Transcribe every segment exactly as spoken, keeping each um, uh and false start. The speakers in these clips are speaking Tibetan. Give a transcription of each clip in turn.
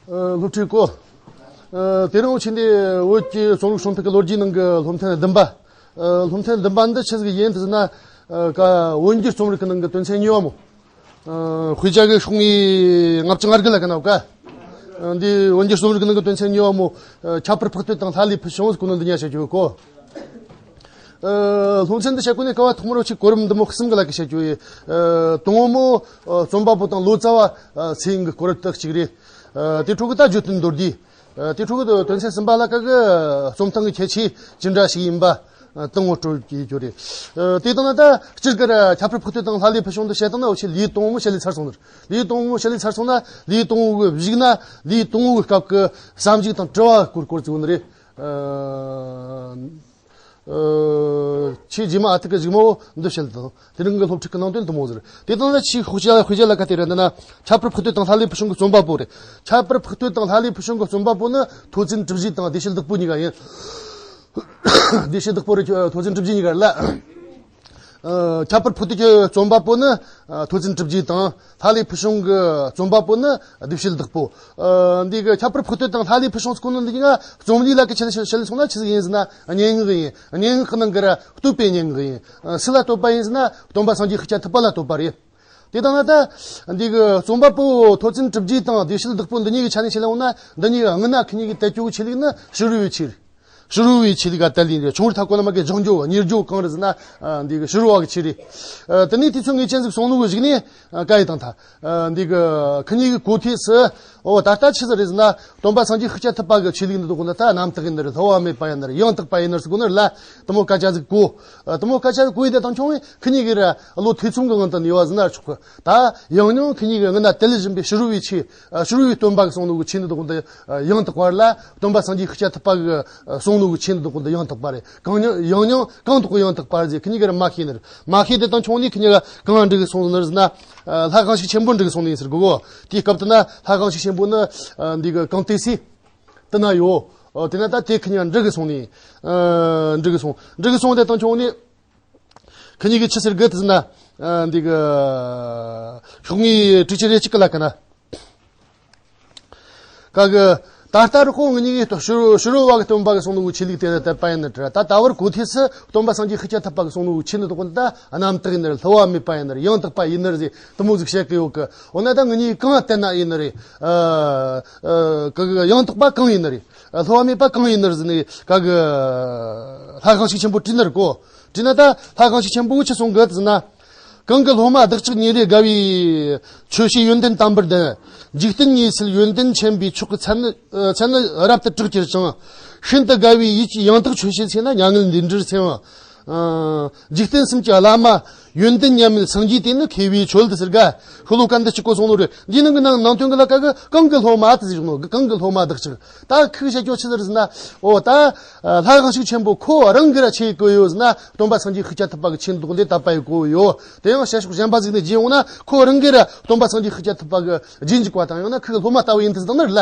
ཨ། སློབ་ཁྲིད་གོ། ཨ། དེ་རིང་ཕྱི་ནས་བོད་ཀྱི་རྩོམ་རིག་སྲུང་འཕེལ་གྱི་ལོ་རྒྱུས་ནང་གི་སློབ་ཐུན་བདུན་པ། ཨ། སློབ་ཐུན་བདུན་པ་འདི་ཆི་ཟིག་ཡིན་ཟེར་ན། ཨ། ཀ་བོད་འགྱུར་རྩོམ་རིག་གི་ནང་གི་དོན་ཚན་གཉིས་པ་མོ། ཨ། དཔེ་ཆ་གི་ཤོག་ངོས་ལྔ་བཅུ་ང་དགུ་ལ་ཀ་ན་བ་ཀ། ཨ། འདི་བོད་འགྱུར་རྩོམ་རིག་གི་ནང་གི་དོན་ཚན་གཉིས་པ་མོ། ཨ། ཁྱད་པར་འཕགས་བསྟོད་དང་ལྷ་ལས་ཕུལ་བྱུང་ཟེར་གོ་ནོ་འདི་གཉིས་བཤད་རྒྱུ་གོ། ཨ། སློབ་ཚན་འདི་བཤད་གོ་ནས་སྐབས་ཐོག་མར་ཆི་གོ་རིམ་འདི་མོ་གསུམ་གི་ལ་ཀ་བཤད་རྒྱུ་ཡིན། ཨ། དང་པོ་མོ། ཨ། རྩོམ་པ་པོ་དང་ལོ་ཙཱ་བ། ཨ། ཚེ་དབྱིངས་གི་སྐོར་དག་ཅིག་རེད། ཨ། དེ་འཕྲོ་གི་ད་བརྗོད་དོན་མདོར་བསྡུས། ཨ། དེ་འཕྲོ་གི་དོན་ཚན་གསུམ་པ་ལ་ཀ་གི་རྩོམ་སྟངས་ཀྱི་ཁྱད་ཆོས་ཅི་འདྲ་ཞིག་ཡིན་པ། ཨ། དེ་ངོ་སྤྲོད་ཀྱི་རྒྱུ་རེད། ཨ། དེ་དང་ད་སྤྱིར་གི་ར་ཁྱད་པར་འཕགས་བསྟོད་དང་ལྷ་ལས་ཕུལ་བྱུང་དུ་བཤད་སྟངས་ན་འུ་ཆོས་ལེའུ་དང་པོ་བཤད་ལས་ཚར་སོང་ནི་རེད། ལེའུ་དང་པོ་བཤད་ལས་ཚར་སོང་ན་ལེའུ་དང་པོ་གི་གཞུག་ན་ལེའུ་དང་པོ་གི་སྐབས་ཀྱི་བསམ་གཞིག་དང་དྲི་བ་སྐོར་སྐོར་ཚིག་ནི་རེད། ཨ། ཨ། ཆེས་རྗེས་མ་ཨ་ཐུར་གི་གཞུག་མ་བོ་འདི་བཤད་དང་། དེ་རིང་གི་སློབ་ཁྲིད་ཀྱི་ནང་དོན་དེ་མོ་ཟེར། དེ་དང་ལ་ཆེས་དཔེ་ཆ་དཔེ་ཆ་ལ་ཀ་དེ་རེད། འདི་ན་ཁྱད་པར་འཕགས་བསྟོད་དང་ལྷ་ལས་ཕུལ་བྱུང་གི་རྩོམ་པ་པོ་རེད། ཁྱད་པར་འཕགས་བསྟོད་དང་ལྷ་ལས་ཕུལ་བྱུང་གི་རྩོམ་པ་པོ་ནི་མཐོ་བཙུན་གྲུབ་རྗེ་དང་བདེ་བྱེད་བདག་པོ་གཉིས་ཀ་ཡིན། བདེ་བྱེད་བདག་པོ་རེད། མཐོ་བཙུན་གྲུབ་རྗེ་གཉིས་ཀ་རེད་ལ། ཨ། ཁྱད་པར་འཕགས་བསྟོད་ཀྱི་རྩོམ་པ་པོ་ནི། ཨ། མཐོ་བཙུན་གྲུབ་རྗེ་དང་། ལྷ་ལས་ཕུལ་བྱུང་གི་རྩོམ་པ་པོ་ནི་བདེ་བྱེད་བདག་པོ། ཨ། འདི་གི་ཁྱད་པར་འཕགས་བསྟོད་དང་ལྷ་ལས་ཕུལ་བྱུང་ཟེར་གོ་ནོ་འདི་གཉིས་ཀ་རྩོམ་ལུས་ལ་ཀ་ཆི་ལ་བཤད་ལས་སོང་ན་ཆི་ཟིག་ཡིན་ཟེར་ན་སྙན་ངག་ཡིན། སྙན་ངག་གི་ནང་གི་ར་བསྟོད་པའི་སྙན་ངག་ཡིན། ཨ། སུ་ལ་བསྟོད་པ་ཡིན་ཟེར་ན་སྟོན་པ་སངས་རྒྱས་ཤཱཀྱ་ཐུབ་པ་ལ་བསྟོད་པ་རེད། དེ་དང་ན་ད་འདི་གི་རྩོམ་པ་པོ་མཐོ་བཙུན་གྲུབ་རྗེ་དང་བདེ་བྱེད་བདག་པོ་འདི་གཉིས་ཀྱི་ཆ་ནས་བཤད་ལས་འོང་ན་འདི་གཉིས་ཀྱི་སྔོན་ན་ཁི་གཉིས་ཀྱི་དད་གཅོད་ཆོས་ལུགས་ནི་ཕྱི་རོལ་བའི་ཆོས་རེད། ཕྱི་རོལ་བའི་ཆོས་ལུགས་ལ་དད་ལས་རེད། ཆུང་རིགས་ཐ་ཀོ་ན་མ་གི་སྦྱང་རྒྱུ་བ་ཉེར་སྦྱོར་གང་རེད་ཟེར་ན། ཨ། འདི་གི་ཕྱི་རོལ་བ་གི་ཆོས་རེད། ཨ། དེ་ནས་དུས་ཚོད་ངེས་ཅན་ཟིག་སོང་ནོ་གི་གཞུག་ནས། ཨ། ཀ་ཡི་དང་ཐ། ཨ། འདི་གི་ཁི་གཉིས་ཀྱི་གོ་ཐོས་སུ། འོ་ད་ལྟ་ཆི་ཟིག་རེད་ཟེར་ན། སྟོན་པ་སངས་རྒྱས་ཤཱཀྱ་ཐུབ་པ་གི་ཆོས་ལུགས་འདི་དག་ལ་ད་རྣམ་དག་ཡིན་ནི་རེད། སླུ་བ་མེད་པ་ཡིན་ནི་རེད། ཡང་དག་པ་ཡིན་ནི་རེད་ཟེར་གོ་ནི་རེད་ལ། དེ་མོ་སྐད་ཆ་ཟིག་གོ། ཨ། དེ་མོ་སྐད་ཆ་ཟིག་གོ་ཡི་དེ་དང་ཆུང་བས་ཁི་གཉིས་ཀྱི་ར་བློ་ཐེ་ཚོམ་གི་ངང་དུ་གནས་པ་ཟེར་ན་ཆོག་གི། ད་ཡང་སྙིང་ཁི་གཉིས་ཀྱི་སྔོན་ན་དད་ལས་བཞིན་པའི་ཕྱི་རོལ་བའི་ཆོས། ཨ། ཕྱི་རོལ་བའི་སྟོན་པ་གིས་གསུངས་ནོ་གི་ཆོས་འདི་དག་འདི་ཡང་དག་པ་རེད་ལ། སྟོན་པ་སངས་རྒྱས་ཤཱཀྱ་ཐུབ་པ་གིས་གསུངས་ནོ་གི་ཆོས་འདི་དག་འདི་ཡང་དག་པ་རེད། གང་སྙིང་ཡང་སྙིང་གང་དག་གི་ཡང་དག་པ་རེད་ཟེར་ཁི་གཉིས་ཀྱི་ར་མ་ཤེས་ནི་རེད། མ་ཤེས་དེ་དང་ཆུང་ནས་ཁི་གཉིས་ཀ་གང་འགྲིག་གི་སོང་ནི་རེད་ཟེར་ན། ཨ། ལྷ་གང་ཞིག་ཆེན་པོ་འགྲིག་གི་སོང་ནི་ཡིན་ཟེར་གོ་གོ། དེའི་སྐབས་དུ་ན་ལྷ་གང་ཞིག་ཆེན་པོ་ནི། ཨ། འདི་གི་གང་ལྟས་སི། དེ་ན་ཡོད། ཨ། དེ་ན་ད་དེ་ཁི་གཉིས་འགྲིག་གི་སོང་ནི། ཨ། འགྲིག་གི་སོང་། འགྲིག་གི་སོང་དེ་དང་ཆུང་ནས། ཁི་གཉིས་ཀྱིས་ཆི་ཟེར་གི་དེ་ཟེར་ན། ཨ། འདི་གི་ཤོག་ངོས་དྲུག་ཅུ་རེ་གཅིག་གི་ལ་ཀ་ན། ཀ་གི། ད་ལྟ་རུ་ཁོ་ང་གཉིས་ཀྱིས་ཕྱི་རོལ་ཕྱི་རོལ་བ་གི་སྟོན་པ་གིས་གསུངས་ནོ་གི་ཆོས་ལུགས་དེ་ལ་དད་པ་ཡིན་ནི་རེད། ད་ད་བར་གོ་ཐོས་སུ་སྟོན་པ་སངས་རྒྱས་ཤཱཀྱ་ཐུབ་པ་གིས་གསུངས་ནོ་གི་ཆོས་འདི་དག་ད་རྣམ་དག་ཡིན་ནི་རེད། སླུ་བ་མེད་པ་ཡིན་ནི་རེད། ཡང་དག་པ་ཡིན་ནི་རེད་ཟེར་དེ་མོ་ཟིག་བཤད་གི་ཡོད་གི། འོ་ན་ད་ང་གཉིས་གང་ལ་བསྟེན་ན་ཡིན་ནི་རེད། ཨ། ཨ། ཀ་གི། ཡང་དག་པ་གང་ཡིན་ནི་རེད། ཨ། སླུ་བ་མེད་པ་གང་ཡིན་ནི་རེད་ཟེར་ནས་ཀ་གི། ལྷ་གང་ཞིག་ཆེན་པོ་དྲིས་ནི་རེད་གོ། དྲིས་ན་ད་ལྷ་གང་ཞིག་ཆེན་པོ་ཆི་གསུང་གི་ཟེར་ན། གང་གི་སློབ་མ་བདག་ཅག་ཉིན་རེ་དགའ་བའི་ཆོས་བྱས་ཡོན་ཏན་དམ་པར་ལྡན། འཇིག་རྟེན་ཉེ་སྲིད་ཡོན་ཏན་ཆེན་པོའི་མཆོག་གི་མཚན་ནི་མཚན་ནི་རབ་ཏུ་གྲགས་གྱུར་ཅིང་། ཤིན་ཏུ་དགའ་བའི་ཡིད་ཀྱིས་ཡང་དག་ཆོས་བྱས་ཚེ་ན་མྱ་ངན་ལས་འདྲེན་སེམས། ཨ། འཇིག་རྟེན་གསུམ་གྱི་བླ་མ་ཡོན་ཏན་མཉམ་མེད་སངས་རྒྱས་དེ་ནི་མཁས་པའི་ཆོས་དུ་ཟེར་ག། ཤོ་ལོ་ཀ་འདི་གཅིག་གོ་སོང་ནོ་རེད། འདིའི་ནང་གི་ནང་ནང་དོན་གི་ལ་ཀ་གི་གང་གི་སློབ་མ་དེ་ཟེར་ནོ། གང་གི་སློབ་མ་བདག་ཅག། ད་ཁུག་བཤད་རྒྱུ་ཆི་ཟེར་ཟེར་ན། འོ་ད་ལྷ་གང་ཞིག་ཆེན་པོ་ཁོ་རང་གི་ར་ཆི་གོ་ཡོད་ཟེར་ན། སྟོན་པ་སངས་རྒྱས་ཤཱཀྱ་ཐུབ་པ་གི་ཆོས་འདི་དག་འདི་དད་པ་ཡི་གོ་ཡོད། དེ་ཡང་བཤད་ཕྱོགས་གཞན་པ་ཟིག་ནས་བརྗེས་འོང་ན་ཁོ་རང་གི་ར་སྟོན་པ་སངས་རྒྱས་ཤཱཀྱ་ཐུབ་པ་གི་རྗེས་འཇུག་པ་དང་ཡང་ན་ཁོ་གི་སློབ་མ་ལྟ་བུ་ཡིན་དུ་བཏང་ནི་རེད་ལ།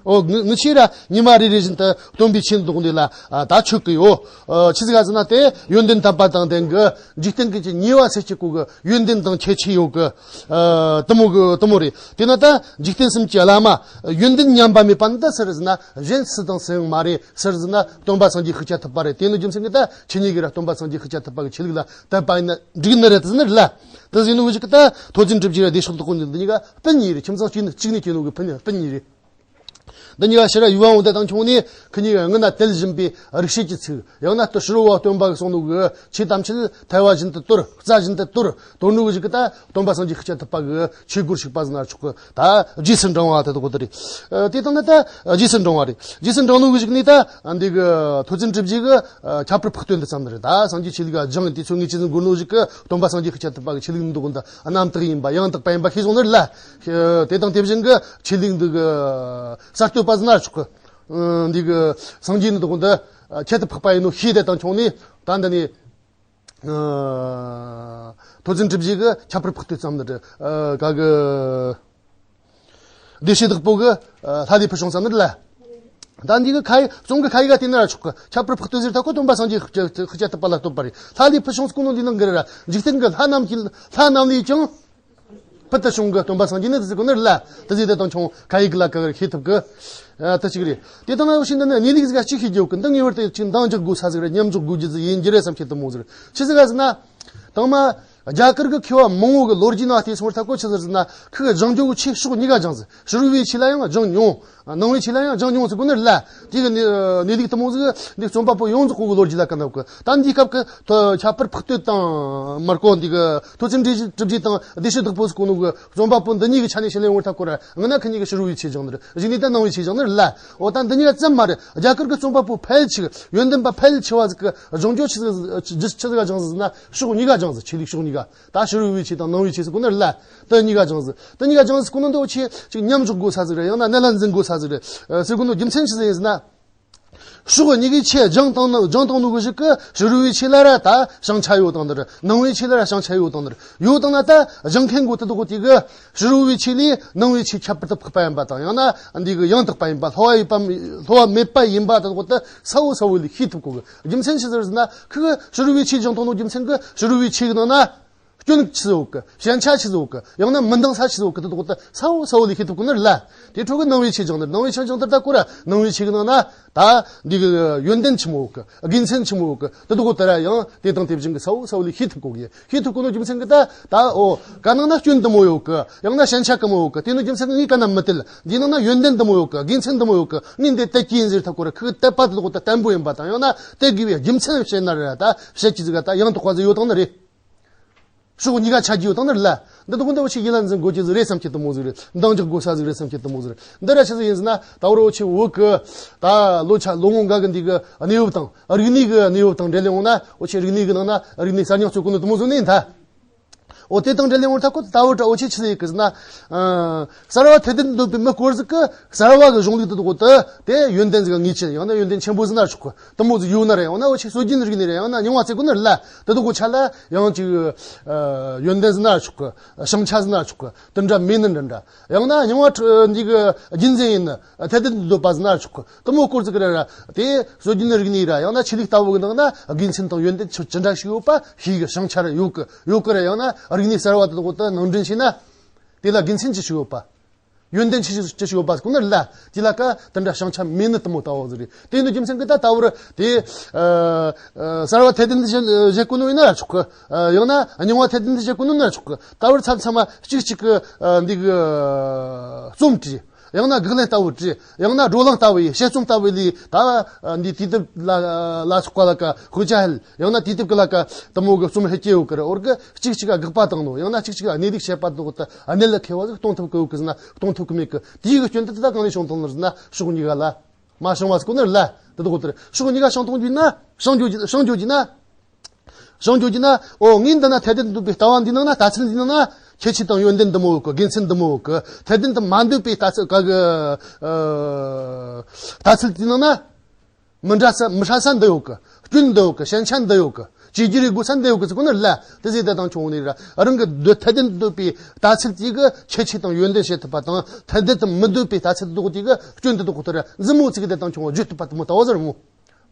འོ་ངི་ངི་ཆོས་ར་ཉི་མ་རེ་རེ་བཞིན་དུ་སྟོན་པའི་ཆོས་འདི་དག་འདི་ལ། ཨ། ད་ཆོས་གི་ཡོད། ཨ། ཆི་ཟིག་ག་ཟེར་ན་དེ་ཡོན་ཏན་དམ་པ་དང་ལྡན་གི། འཇིག་རྟེན་གི་ཉེ་བ་སེལ་གྱི་སྐོར་གི་ཡོན་ཏན་དང་ཁྱད་ཆོས་ཡོད་གི། ཨ། དེ་མོ་གི་དེ་མོ་རེད། དེ་ན་ད་འཇིག་རྟེན་གསུམ་གྱི་བླ་མ་ཡོན་ཏན་མཉམ་པ་མེད་པ་འདི་སུ་རེད་ཟེར་ན་གཞན་སུ་དང་སུ་ཡང་མ་རེད། སུ་རེད་ཟེར་ན་སྟོན་པ་སངས་རྒྱས་ཤཱཀྱ་ཐུབ་པ་རེད། དེ་ནི་རྒྱུ་མཚན་གྱིས་ད་ཁྱེད་གཉིས་ཀྱིས་ར་སྟོན་པ་སངས་རྒྱས་ཤཱཀྱ་ཐུབ་པ་གི་ཆོས་ལུགས་ལ་དད་པ་ཡིན་ན་འགྲིག་ནི་རེད་ཟེར་ནི་རེད་ལ། དེ་ཟེར་ནོ་གི་ཞིག་གི་ད་མཐོ་བཙུན་གྲུབ་རྗེ་ར་བདེ་མཆོག་བདག་པོ་འདི་གཉིས་ཀ་སྤུན་གཉིས་རེད། ཁྱིམ་ཚང་གཅིག་ནི་གཅིག་ནས་སྐྱེས་ནོ་གི་སྤུན་སྤུན་གཉིས་རེད། འདི་གཉིས་ཀ་ཕྱིར་ཡུལ་བ་འོང་དེ་དང་ཆུང་ནས་ཁི་གཉིས་ཀ་སྔོན་ན་དད་བཞིན་པའི་རིག་བྱེད་ཀྱི་ཚིག། ཡང་ན་ལྟོ་ཕྱི་རོལ་བ་སྟོན་པ་གིས་གསུངས་ནོ་གི་ཆོས་ཐམས་ཅད་ཐལ་བ་བཞིན་དུ་དོར། རྩྭ་བཞིན་དུ་དོར། དོར་ནོ་གི་ཞིག་གི་ད་སྟོན་པ་སངས་རྒྱས་ཤཱཀྱ་ཐུབ་པ་གི་ཆོས་སྒོར་ཞུགས་པ་ཟེར་ན་ཆོག་གི། ད་རྗེས་སུ་འབྲང་བ་དེ་དག་དེ་རེད། ཨ། དེ་དང་ན་ད་རྗེས་སུ་འབྲང་བ་རེད། རྗེས་སུ་འབྲང་ནོ་གི་ཞིག་ནས་ད་འདི་གི་མཐོ་བཙུན་གྲུབ་རྗེ་གི་ཨ། ཁྱད་པར་འཕགས་བསྟོད་འདི་བརྩམས་ནི་རེད། ད་སངས་རྒྱས་ཆོས་ལུགས་ལ་སྦྱངས་དུས་ཚོད་ངེས་ཅན་ཟིག་འགོར་ནོ་ཞིག་གི་སྟོན་པ་སངས་རྒྱས་ཤཱཀྱ་ཐུབ་པ་གི་ཆོས་ལུགས་འདི་དག་འདི་རྣམ་དག་ཡིན་པ་ཡང་དག་པ་ཡིན་པ་ཤེས་སོང་ནི་རེད་ལ། དེ་དང་དེ་བཞིན་གྱི་ཆོས་ལུགས་འདི་གི་གསར་གཏོད་པ་ཟེར་ན་ཆོག་གི། ཨ། འདི་གི་སངས་རྒྱས་འདི་དག་འདི་ཁྱད་དུ་འཕགས་པ་ཡིན་ནོ་ཤེས་དེ་དང་ཆུང་ནས་ད་འདི་ནས། ཨ། མཐོ་བཙུན་གྲུབ་རྗེ་གིས་ཁྱད་པར་འཕགས་བསྟོད་བརྩམས་ནི་རེད། ཨ། ག་གི། བདེ་བྱེད་བདག་པོ་གིས། ཨ། ལྷ་ལས་ཕུལ་བྱུང་བརྩམས་ནི་རེད་ལ། ད་འདི་གི་ཁ་ཡི་རྩོམ་གི་ཁ་ཡི་ག་བལྟས་ན་ར་ཆོག་གི། ཁྱད་པར་འཕགས་བསྟོད་ཟེར་ད་ཁོ་སྟོན་པ་སངས་རྒྱས་ཤཱཀྱ་ཐུབ་པ་ལ་བསྟོད་པ་རེད། ལྷ་ལས་ཕུལ་བྱུང་ཟེར་གོ་ནོ་འདི་ནང་གི་རེད་ར། འཇིག་རྟེན་གི་ལྷ་རྣམས་ཀྱི་ལྷ་རྣམས་ལས་ཀྱང་ ཕུལ་དུ་བྱུང་གི་སྟོན་པ་སངས་རྒྱས་ནི་དེ་ཟེར་གོ་ནི་རེད་ལ། དེ་ཟེར་དེ་དང་ཆུང་ཁ་ཡིག་ལ་ག་གར་ཤེས་ཐུབ་གི། ཨ། དེ་གཅིག་རེད། དེ་དང་ན་འོ་ཤིན་འདི་ནི་གནས་ལུགས་ཟིག་གཅིག་ཤེས་རྒྱུ་གི། འདི་ངེས་པར་དུ་ཅིག་འདང་རྒྱག་དགོས་ས་ཟིག་རེད། མཉམ་འཇོག་དགོས་རྒྱུ་ཟིག་ཡིན་རྒྱུ་རེད་བསམ་གྱི་དུ་མོ་ཟིག་རེད། ཆི་ཟིག་ག་ཟེར་ན། དང་མ། རྒྱ་གར་གི་མཁས་པ་མང་བོ་གི་ལོ་རྒྱུས་ནང་བལྟས་སོང་བར་ཐག་གོ་ཆི་ཟིག་ཟེར་ན། ཁོ་གི་སྦྱང་རྒྱུ་གི་ཆོས་ཕྱོགས་གཉིས་ཀ་སྦྱངས་ཟིག་ཕྱི་རོལ་པའི་ཆོས་ལ་ཡང་སྦྱངས་མྱོང་། སྣང་བའི་ཆོས་ལ་ཡང་སྦྱངས་མྱོང་ཟེར་གོ་ནི་རེད་ལ། དེ་གི་གནས་ལུགས་དུ་མོ་ཟིག་འདི་རྩོམ་པ་པོ་ཡོངས་རྫོགས་གོ་གི་ལོ་རྒྱུས་ལ་ག་ནོ་གི། ད་འདིའི་སྐབས་ཀྱི་ཁྱད་པར་འཕགས་བསྟོད་དང་མར་གོ་འདི་གི་ཐོས་བརྩེགས་གྲུབ་རྗེས་དང་བདེ་གཤེགས་བདག་པོ་ཟེར་གོ་ནོ་གི་རྩོམ་པ་པོ་འདི་གཉིས་ཀྱི་ཆ་ནས་བཤད་ལེ་ཡོང་བར་ཐག་གོ་ར། སྔ་ན་ཁི་གཉིས་ཀྱི་ཕྱི་རོལ་པའི་ཆོས་སྦྱངས་ནི་རེད། གཞུག་ནས་ད་སྣང་བའི་ཆོས་སྦྱངས་ནི་རེད་ལ། འོ་ད་འདི་གཉིས་ཀ་ཙམ་མ་རེད། རྒྱ་གར་གྱི་རྩོམ་པ་པོ་ཕལ་ཆེར་ཡོན་ཏན་པ་ཕལ་ཆེ་བ་ཟིག་གི་སྦྱོང་རྒྱུ་ཆི་ཟིག་ཆི་ཟིག་ག་སྦྱངས་ཟིག་ཟེར་ན། ཕྱོགས་གཉིས་ཀ་སྦྱངས་ཟིག་ཆོས་ལུགས་ཕྱོགས་གཉིས་ཀ། ད་ཕྱི་རོལ་པའི་ཆོས་དང་སྣང་བའི་ཆོས་ཟེར་གོ་ནི་རེད་ལ། དེ་གཉིས་ཀ་སྦྱངས་ཟིག་དེ་གཉིས་ཀ་སྦྱངས་ཟིག་གོ་ནི་འདི་འོ་ཆེ་ཅིག་མཉམ་འཇོག་དགོས་ས་ཟིག་རེད། ཡང་ན་གནད་ལ་འཛིན་དགོས་ས་ཟིག་རེད། ཨ། ཟེར་གོ་ནོ་རྒྱུ་མཚན་ཆི་ཟིག་ཡིན་ཟེར་ན། ཕྱོགས་གཉིས་ཀའི་ཆོས་སྦྱངས་བཏང་ནོ་སྦྱངས་བཏང་ནོ་གི་གཞུག་གི་ཕྱི་རོལ་པའི་ཆོས་ལ་ར་ད་བྱང་ཆ་ཡོད་བཏང་ནི་རེད། སྣང་བའི་ཆོས་ལ་ར་བྱང་ཆ་ཡོད་བཏང་ནི་རེད། ཡོད་བཏང་ན་ད་སྦྱང་མཁན་གོ་དེ་དག་དེ་གི་ཕྱི་རོལ་པའི་ཆོས་ལས་སྣང་བའི་ཆོས་ཁྱད་པར་དུ་འཕགས་པ་ཡིན་པ་དང་། ཡང་ན་འདི་གི་ཡང་དག་པ་ཡིན་པ། སླུ་བ་ཡིན་པ། སླུ་བ་མེད་པ་ཡིན་པ་དེ་དག་དེ་གསལ་བོ་གསལ་བོ་ལས་ཤེས་ཐུབ་གོ་གི། རྒྱུ་མཚན་ཆི་ཟིག་རེད་ཟེར་ན། ཁོ་གི་ཕྱི་རོལ་པའི་ཆོས་སྦྱངས་བཏང་ནོ་རྒྱུ་མཚན་གི་ཕྱི་རོལ་པའི་ཆོས་གི་ནང་ན་སྐྱོན་ཆི་ཟིག་ཡོད་གི། ཞན་ཆ་ཆི་ཟིག་ཡོད་གི། ཡང་ན་མི་འདང་ས་ཆི་ཟིག་ཡོད་གི། དེ་དག་དེ་གསལ་བོ་གསལ་བོ་ལས་ཤེས་ཐུབ་གོ་ནི་རེད་ལ། དེ་འཕྲོ་གི་སྣང་བའི་ཆོས་སྦྱངས་ནི། སྣང་བའི་ཆོས་སྦྱངས་དེ་ད་གོ་ར། སྣང་བའི་ཆོས་གི་ནང་ན་ད་འདི་གི་ཡོན་ཏན་ཆི་མོ་ཡོད་གི། དགེ་མཚན་ཆི་མོ་ཡོད་གི། དེ་དག་དེ་ར་ཡང་དེ་དང་དེ་བཞིན་གི་གསལ་བོ་གསལ་བོ་ལས་ཤེས་ཐུབ་གོ་གི། ཤེས་ཐུབ་གོ་ནོ་རྒྱུ་མཚན་གི་ད་ད་འོ་ག་ནང་ན་སྐྱོན་འདི་མོ་ཡོད་གི། ཡང་ན་ཞན་ཆ་གི་མོ་ཡོད་གི། དེ་ནོ་རྒྱུ་མཚན་གི་ངས་ག་ན་མི་དེད། འདི་ནང་ན་ཡོན་ཏན་འདི་མོ་ཡོད་གི། དགེ་མཚན་འདི་མོ་ཡོད་གི། ངས་འདི་དེད་ཀྱི་ཡིན་ཟེར་ཐག་གོ་ར། ཁོ་གི་དད་པ་དེ་དག་དེ་བརྟན་པོ་ཡིན་པ་དང་། ཡང་ན་དེ་དགོས་པའི་རྒྱུ་མཚན་བཤད་ན་ར་ད་བཤད་ཀྱི་ཟིག་ག་ད་ཡང་དག་པ་ཟིག་ཡོད་བཏང་ནི་རེད། ཕྱོགས་གཉིས་ཀ་ཆ་རྒྱུས་ཡོད་བཏང་ནི་རེད་ལ། འདི་དག་འདི་འོ་ཆེ་ཡིད་ལ་འཛིན་དགོས་རྒྱུ་ཟིག་རེད་བསམ་གྱི་དུ་མོ་ཟིག་རེད། འདང་རྒྱག་དགོས་ས་ཟིག་རེད་བསམ་གྱི་དུ་མོ་ཟིག་རེད། འདི་ར་ཆི་ཟིག་ཡིན་ཟེར་ན། ད་བར་འོ་ཆེ་བོད་གི་ད་ལོ་ཆ་ལོ་ངོ་འགའ་གི་འདི་གི་གནས་བབ་དང་རིག་གནས་གི་གནས་བབ་དང་འབྲེལ་ལེ་འོང་ན། འོ་ཆེ་རིག་གནས་གི་ནང་ན་རིག་གནས་གསར་རྙིང་རྩོད་གོ་ནི་དུ་མོ་ཟིག་ནི་ཡིན་ད། འོ་དེ་དང་འབྲེལ་ལེ་འོང་ད་ཁོ་ད་བར་འོ་ཆེ་ཆི་ཟིག་ཡིན་ཟེར་ན། ཨ། གསར་བ་ཐེར་འདོན་འདོད་པའི་མི་སྐོར་ཟིག་གི་གསར་བ་གི་གཞུང་ལུགས་དེ་དག་དེ་ཡོན་ཏན་ཟིག་ངེས་ཅན། ཡང་ན་ཡོན་ཏན་ཆེན་པོ་ཟེར་ན་ཆོག་གི། དུ་མོ་ཟིག་ཡོད་ན་རེད། ཡང་ན་འོ་ཆེ་སྲོལ་རྒྱུན་རིག་གནས་རེད། ཡང་ན་རྙིང་བ་ཟེར་གོ་ནི་རེད་ལ། དེ་དག་གི་ཆ་ལ་ཡང་ཅིག་ཨ། ཡོན་ཏན་ཟེར་ན་ཆོག་གི། བྱང་ཆ་ཟེར་ན་ཆོག་གི། དེ་འདྲ་མེད་ནི་འདྲ་འདྲ། ཡང་ན་རྙིང་བ་འདི་གི་རྒྱུན་འཛིན་ཡིན་ནི། ཐེར་འདོན་འདོད་པ་ཟེར་ན་ཆོག་གི། དུ་མོ་སྐོར་ཟིག་གི་རེད་ར། དེ་སྲོལ་རྒྱུན་རིག་གནས་ར། ཡང་ན་ཆོས་ལུགས་ལྟ་བུ་གི་ནང་ན་དགེ་མཚན་དང་ཡོན་ཏན་ཆི་ཅི་འདྲ་ཞིག་ཡོད་པ་ཤེས་གི། བྱང་ཆ་ར་ཡོད་གི། ཡོད་གི་ར། ཡང་ན་རིག་གནས་གསར་བ་དེ་དག་དེ་ནང་འདྲེན་བྱས་ན། དེ་ལ་དགེ་མཚན་ཅི་ཞིག་ཡོད་པ། ཡོན་ཏན་ཅི་ཞིག་ཅི་ཞིག་ཡོད་པ་ཟེར་གོ་ནི་རེད་ལ། དེ་ལ་ཀ་དེ་འདྲ་བྱང་ཆ་མེད་ནི་དུ་མོ་ལྟ་བུ་ཟིག་རེད། དེ་ནི་རྒྱུ་མཚན་གི་ད་ད་བར་དེ་ཨ་ཨ་གསར་བ་ཐེར་འདོན་འདི་བྱེད་གོ་ནོ་ཡིན་ན་ཆོག་གི། ཨ། ཡང་ན་རྙིང་བ་ཐེར་འདོན་འདི་བྱེད་གོ་ནོ་ཡིན་ན་ཆོག་གི། ད་བར་མཚམས་མཚམས་མ་གཅིག་གཅིག་གི་ཨ་འདི་གི་ཨ་རྩོམ་བྲིས། ཡང་ན་སྒུག་ལན་ལྟ་བུ་བྲིས། ཡང་ན་བགྲོ་གླེང་ལྟ་བུ་ཡིན། དཔྱད་རྩོམ་ལྟ་བུ་ལས་ད་ཨ་འདི་དུས་དེབ་ལ་ལ་སོགས་པ་ལ་ཀ་དཔེ་ཆ་ཧལ། ཡང་ན་དུས་དེབ་ཀྱི་ལ་ཀ་དུ་མོ་གི་རྩོམ་ཧེ་སྐྱེ་ཡོད་གི་ར། འོར་གི་གཅིག་གཅིག་ག་དགག་པ་བཏང་ནོ། ཡང་ན་གཅིག་གཅིག་ག་གནས་ལུགས་བཤད་པ་དེ་དག་ད་གནད་ལ་འཁེལ་བ་ཟིག་གཏོང་ཐུབ་གི་ཡོད་གི་ཟེར་ན་གཏོང་ཐུབ་གི་མེད་གི། དེའི་གི་སྐྱོན་དེ་ད་གང་ལས་བྱུང་བཏང་ནི་ཟེར་ན། ཕྱོགས་གཉིས་ཀ་ལ་མ་བྱང་བ་ཟེར་གོ་ནི་རེད་ལ། དེ་དག་དེ་རེད། ཕྱོགས་གཉིས་ཀ་བྱང་གཏོང་རྒྱུ་ན། བྱང་རྒྱུ་བྱང་རྒྱུ་རྒྱུ་ན། བྱང་རྒྱུ་རྒྱུ་ན། འོ་ངས་འདི་ན་ཐེར་འདོན་འདོད་པའི་ལྟ་བ་འདི་ནང་ན། ལྟ་ཚུལ་འདི་ནང་ན་ཁྱད་ཆོས་དང་ཡོན་ཏན་འདི་མོ་ཡོད་གི། དགེ་མཚན་འདི་མོ་ཡོད་གི། ཐེར་འདོན་དུ་མ་འདོད་པའི་ལྟ་ཚུལ་ག་གི་ཨ་ལྟ་ཚུལ་འདི་ནང་ན། མི་འདྲ་ས་མི་འདྲ་ས་འདི་ཡོད་གི། སྐྱོན་འདི་ཡོད་གི། ཞན་ཆ་འདི་ཡོད་གི། བཅོས་སྒྱུར་རེ་དགོས་ས་འདི་ཡོད་གི་ཟེར་གོ་ནི་རེད་ལ། དེ་ཟེར་དེ་དང་ཆུང་ནི་ར། རང་གི་འདོད་ཐེར་འདོན་འདོད་པའི་ལྟ་ཚུལ་དེ་གི་ཁྱད་ཆོས་དང་ཡོན་ཏན་བཤད་ཐུབ་པ་དང་། ཐེར་འདོན་དུ་མི་འདོད་པའི་ལྟ་ཚུལ་དེ་གི་སྐྱོན་དེ་དག་དེ་ར་མཛུབ་མོ་བཙུགས་དེ་དང་ཆུང་བརྗོད་ཐུབ་པ་དེ་མོ་ལྟ་བུ་ཟེར་མོ།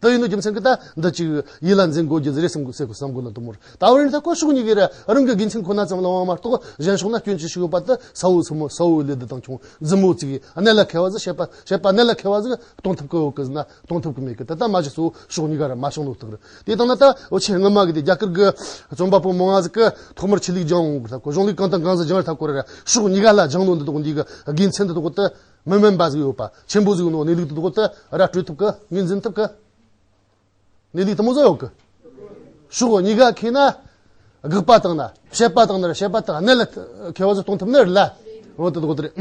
དེ་ཡིན་ནོ་རྒྱུ་མཚན་གི་ད་འདི་ཅིག་ཡིད་ལ་འཛིན་དགོས་རྒྱུ་ཟེར་རེད་བསམ་གི་ཟེར་གི་བསམ་གི་ན་དུ་མོ་རེད། ད་བར་ནི་ད་ཁོ་ཕྱོགས་གཉིས་ཀྱི་ར། རང་གི་དགེ་མཚན་ཁོ་ན་ཙམ་ལ་དབང་མ་གཏོགས། གཞན་ཕྱོགས་ན་སྐྱོན་ཅི་ཞིག་ཡོད་པ་དེ་གསལ་བོ་གསལ་བོ་གསལ་བོ་ལས་དེ་དང་ཆུང་མཛུབ་མོ་བཙུགས་གནད་ལ་འཁེལ་བ་ཟིག་བཤད་པ་བཤད་པ་གནད་ལ་འཁེལ་བ་ཟིག་གཏོང་ཐུབ་ཀི་ཡོད་གི་ཟེར་ན། གཏོང་ཐུབ་ཀི་མེད་གི། ད་ལྟ་མ་གཞི་གཙོ་བོ་ཕྱོགས་གཉིས་ཀ་ར་མ་བྱང་ནོ་རྟགས་རེད། དེ་དང་ན་ད་འོ་ཆེ་སྔ་མ་གི་དེ་རྒྱ་གར་གི་རྩོམ་པ་པོ་མང་ང་ཟིག་གི་ཐོག་མར་ཆོས་ལུགས་སྦྱངས་ཡོང་གི་ཐབས་གོ། གཞུང་ལུགས་གང་དང་གང་ཟིག་སྦྱངས་ཐབས་གོ་ར། ཕྱོགས་གཉིས་ཀ་ལ་སྦྱངས་ནོ་འདི་དག་འདི་གི་དགེ་མཚན་འདི་དག་དེ་མི་དམན་པ་ཟིག་ཡོད་པ། ཆེན་པོ་ཟིག་ཡོད་ནོ། གནས་ལུགས་འདི་དག་དེ་ར་སྤྲོད་ཐུབ་གི། ངོས་འཛིན་ཐུབ་གི། གནས་ལུགས་དུ་མོ་ཟིག་ཡོད་གི། ཕྱོགས་གཉིས་ཀ་ཁེ་ན། དགག་པ་དང་ན་བཤད་པ་དང་ན་ར། བཤད་པ་དང་གནད་ལ་འཁེལ་བ་ཟིག་གཏོང་ཐུབ་ནི་རེད་ལ། འོ་དེ་དག་དེ་རེད།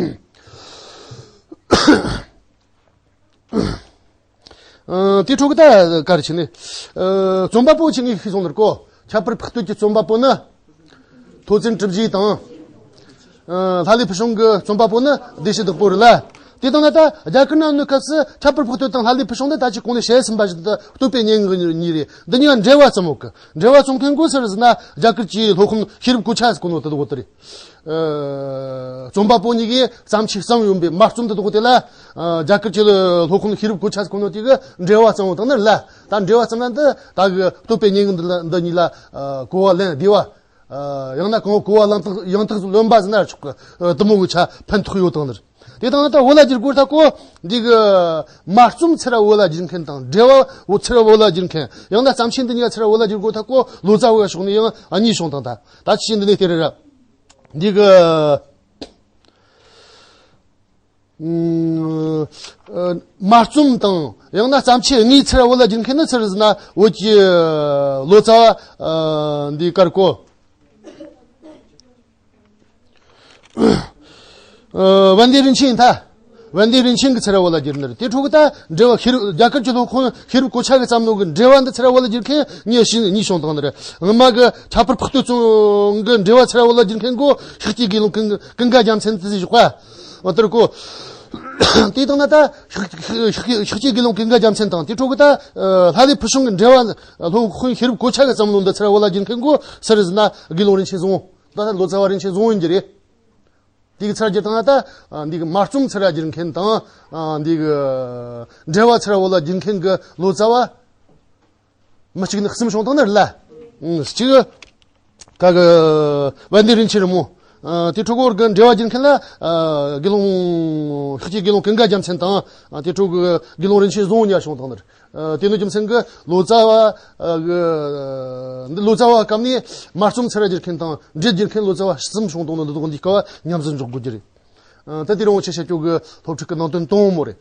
ཨ། དེ་འཕྲོ་གི་ད་ག་རེ་བྱས་ནས། ཨ། རྩོམ་པ་པོ་ཆེ་ངས་ཤེས་སོང་ནི་རེད་གོ། ཁྱད་པར་འཕགས་བསྟོད་ཀྱི་རྩོམ་པ་པོ་ནི། ཐོས་བརྩེགས་གྲུབ་རྗེ་དང་། ཨ། ལྷ་ལས་ཕུལ་བྱུང་གི་རྩོམ་པ་པོ་ནི་བདེ་གཤེགས་བདག་པོ་རེད་ལ། དེ་དང་ན་ད་རྒྱ་གར་ན་ནི་སྐབས་སུ་ཁྱད་པར་འཕགས་བསྟོད་དང་ལྷ་ལས་ཕུལ་བྱུང་ནི་ད་ཅི་གོང་ནས་བཤད་ཟིན་པ་བཞིན་དུ་བསྟོད་པའི་སྙན་ངག་གཉིས་རེད། འདི་གཉིས་ཀ་འབྲེལ་བ་ཙམ་ཡོད་གི། འབྲེལ་བ་ཙམ་མཁན་དགོས་ཟེར་ཟེར་ན། རྒྱ་གར་གྱི་སློབ་དཔོན་ཤེས་རབ་གོ་ཆ་ཟེར་གོ་ནོ་དེ་དག་དེ་རེད། ཨ། རྩོམ་པ་པོ་གཉིས་ཀས་བརྩམས་ཆོས་བརྩམས་ཡོད་པའི་མ་རྩོམ་དེ་དག་དེ་ལ། ཨ། རྒྱ་གར་གྱི་སློབ་དཔོན་ཤེས་རབ་གོ་ཆ་ཟེར་གོ་ནོ་དེ་གི་འབྲེལ་བ་ཙམ་ཡོད་དང་ནི་རེད་ལ། ད་འབྲེལ་བ་ཙམ་ན་འདི་ད་གི་བསྟོད་པའི་སྙན་ངག་འདི་ལ་འདི་གཉིས་ལ། ཨ། གོ་བ་ལེན་བདེ་བ། ཡང་ན་གང་གོ་བ་ལང་ཐག་ཡང་ཐག་ལོན་པ་ཟེར་ན་ཆོག་གི། དུ་མོ་གི་ཆ་ཕན་ཐོགས་ཡོད་དང་ནི། དེ་དང་ད་བོད་ལ་བསྒྱུར་དགོས་ད་གོ། འདི་གི་མ་རྩོམ་ཚུར་བོད་ལ་བསྒྱུར་མཁན་དང་འགྲེལ་བ་བོད་ཚུར་བོད་ལ་བསྒྱུར་མཁན། ཡང་ན་བརྩམས་ཆོས་འདི་གཉིས་ཚུར་བོད་ལ་བསྒྱུར་དགོས་ད་གོ། ལོ་ཙཱ་བའི་ཕྱོགས་ནས་ཡང་གཉིས་བྱུང་དང་ད། ད་ཅི་འདི་ནས་དེ་རེད་ར། འདི་གི་མ་རྩོམ་དང་ཡང་ན་བརྩམས་ཆོས་དངོས་ཚུར་བོད་ལ་བསྒྱུར་མཁན་ནི་ཚུར་ཟིན་ན་བོད་ཀྱི་ལོ་ཙཱ་བ་འདི་དཀར་གོ། བན་དེ་རིན་ཆེན་ད། བན་དེ་རིན་ཆེན་གྱི་ཚུར་བོད་ལ་བསྒྱུར་ནི་རེད། དེ་འཕྲོ་གི་ད་འགྲེལ་བ་ཤེས་རབ། རྒྱ་གར་གྱི་སློབ་དཔོན་ཤེས་རབ་གོ་ཆ་གི་བརྩམས་ནོ་གི་འགྲེལ་བ་འདི་ཚུར་བོད་ལ་བསྒྱུར་མཁན་ངས་ཤེས་གཉིས་བྱུང་དང་ནི་རེད། སྔོན་མ་གི་ཁྱད་པར་འཕགས་བསྟོད་རྩོམ་གི་འགྲེལ་བ་ཚུར་བོད་ལ་བསྒྱུར་མཁན་གོ། ཤཱཀྱའི་དགེ་སློང་ཀུན་ཀུན་དགའ་རྒྱལ་མཚན་དེ་ཟིག་བཞག་པ་འོ་དེར་གོ། དེ་དང་ན་ད་ཤཱཀྱའི་དགེ་སློང་ཀུན་དགའ་རྒྱལ་མཚན་དང་དེ་འཕྲོ་གི་ད་ལྷ་ལས་ཕུལ་བྱུང་གི་འགྲེལ་བ། སློབ་དཔོན་ཤེས་རབ་གོ་ཆ་གི་བརྩམས་ནོ་འདི་ཚུར་བོད་ལ་བསྒྱུར་མཁན་གོ་ཚུར་ཟིན་ན་དགེ་སློང་རིན་ཆེན་བཟང་། ད་ལྟ་ལོ་ཙཱ་བ་རིན་ཆེན་བཟང་ཡིན་རྒྱུ་རེད། དེ་གི་ཚུར་བསྒྱུར་བཏང་ན་ད་འདི་གི་མ་རྩོམ་ཚུར་བསྒྱུར་མཁན་དང་འདི་གི་འགྲེལ་བ་ཚུར་བོད་ལ་བསྒྱུར་མཁན་གི་ལོ་ཙཱ་བ་མི་གཅིག་ནི་གསུམ་བྱུང་བཏང་ནི་རེད་ལ། གཅིག་ག་གི་བན་དེ་རིན་ཆེན་རི་མོ། དེ་འཕྲོ་གི་གི་འགྲེལ་བ་བསྒྱུར་མཁན་ལ་དགེ་སློང་ཤཱཀྱའི་དགེ་སློང་ཀུན་དགའ་རྒྱལ་མཚན་དང་དེ་འཕྲོ་གི་དགེ་སློང་རིན་ཆེན་བཟང་གཉིས་བྱུང་བཏང་ནི་རེད། དེ་ནི་རྒྱུ་མཚན་གྱིས་ལོ་ཙཱ་བ་འདི་ལོ་ཙཱ་བ་སྐབས་ནས་མ་རྩོམ་ཚུར་བསྒྱུར་མཁན་དང་འགྲེལ་བསྒྱུར་མཁན་ལོ་ཙཱ་བ་གསུམ་བྱུང་བཏང་ནི་འདི་དག་འདི་སྐབས་མཉམ་ཟིན་འཇོག་དགོས་རྒྱུ་རེད། ད་དེ་རིང་འུ་ཆོས་བཤད་རྒྱུ་གི་སློབ་ཁྲིད་ཀྱི་ནང་དོན་དང་པོ་རེད།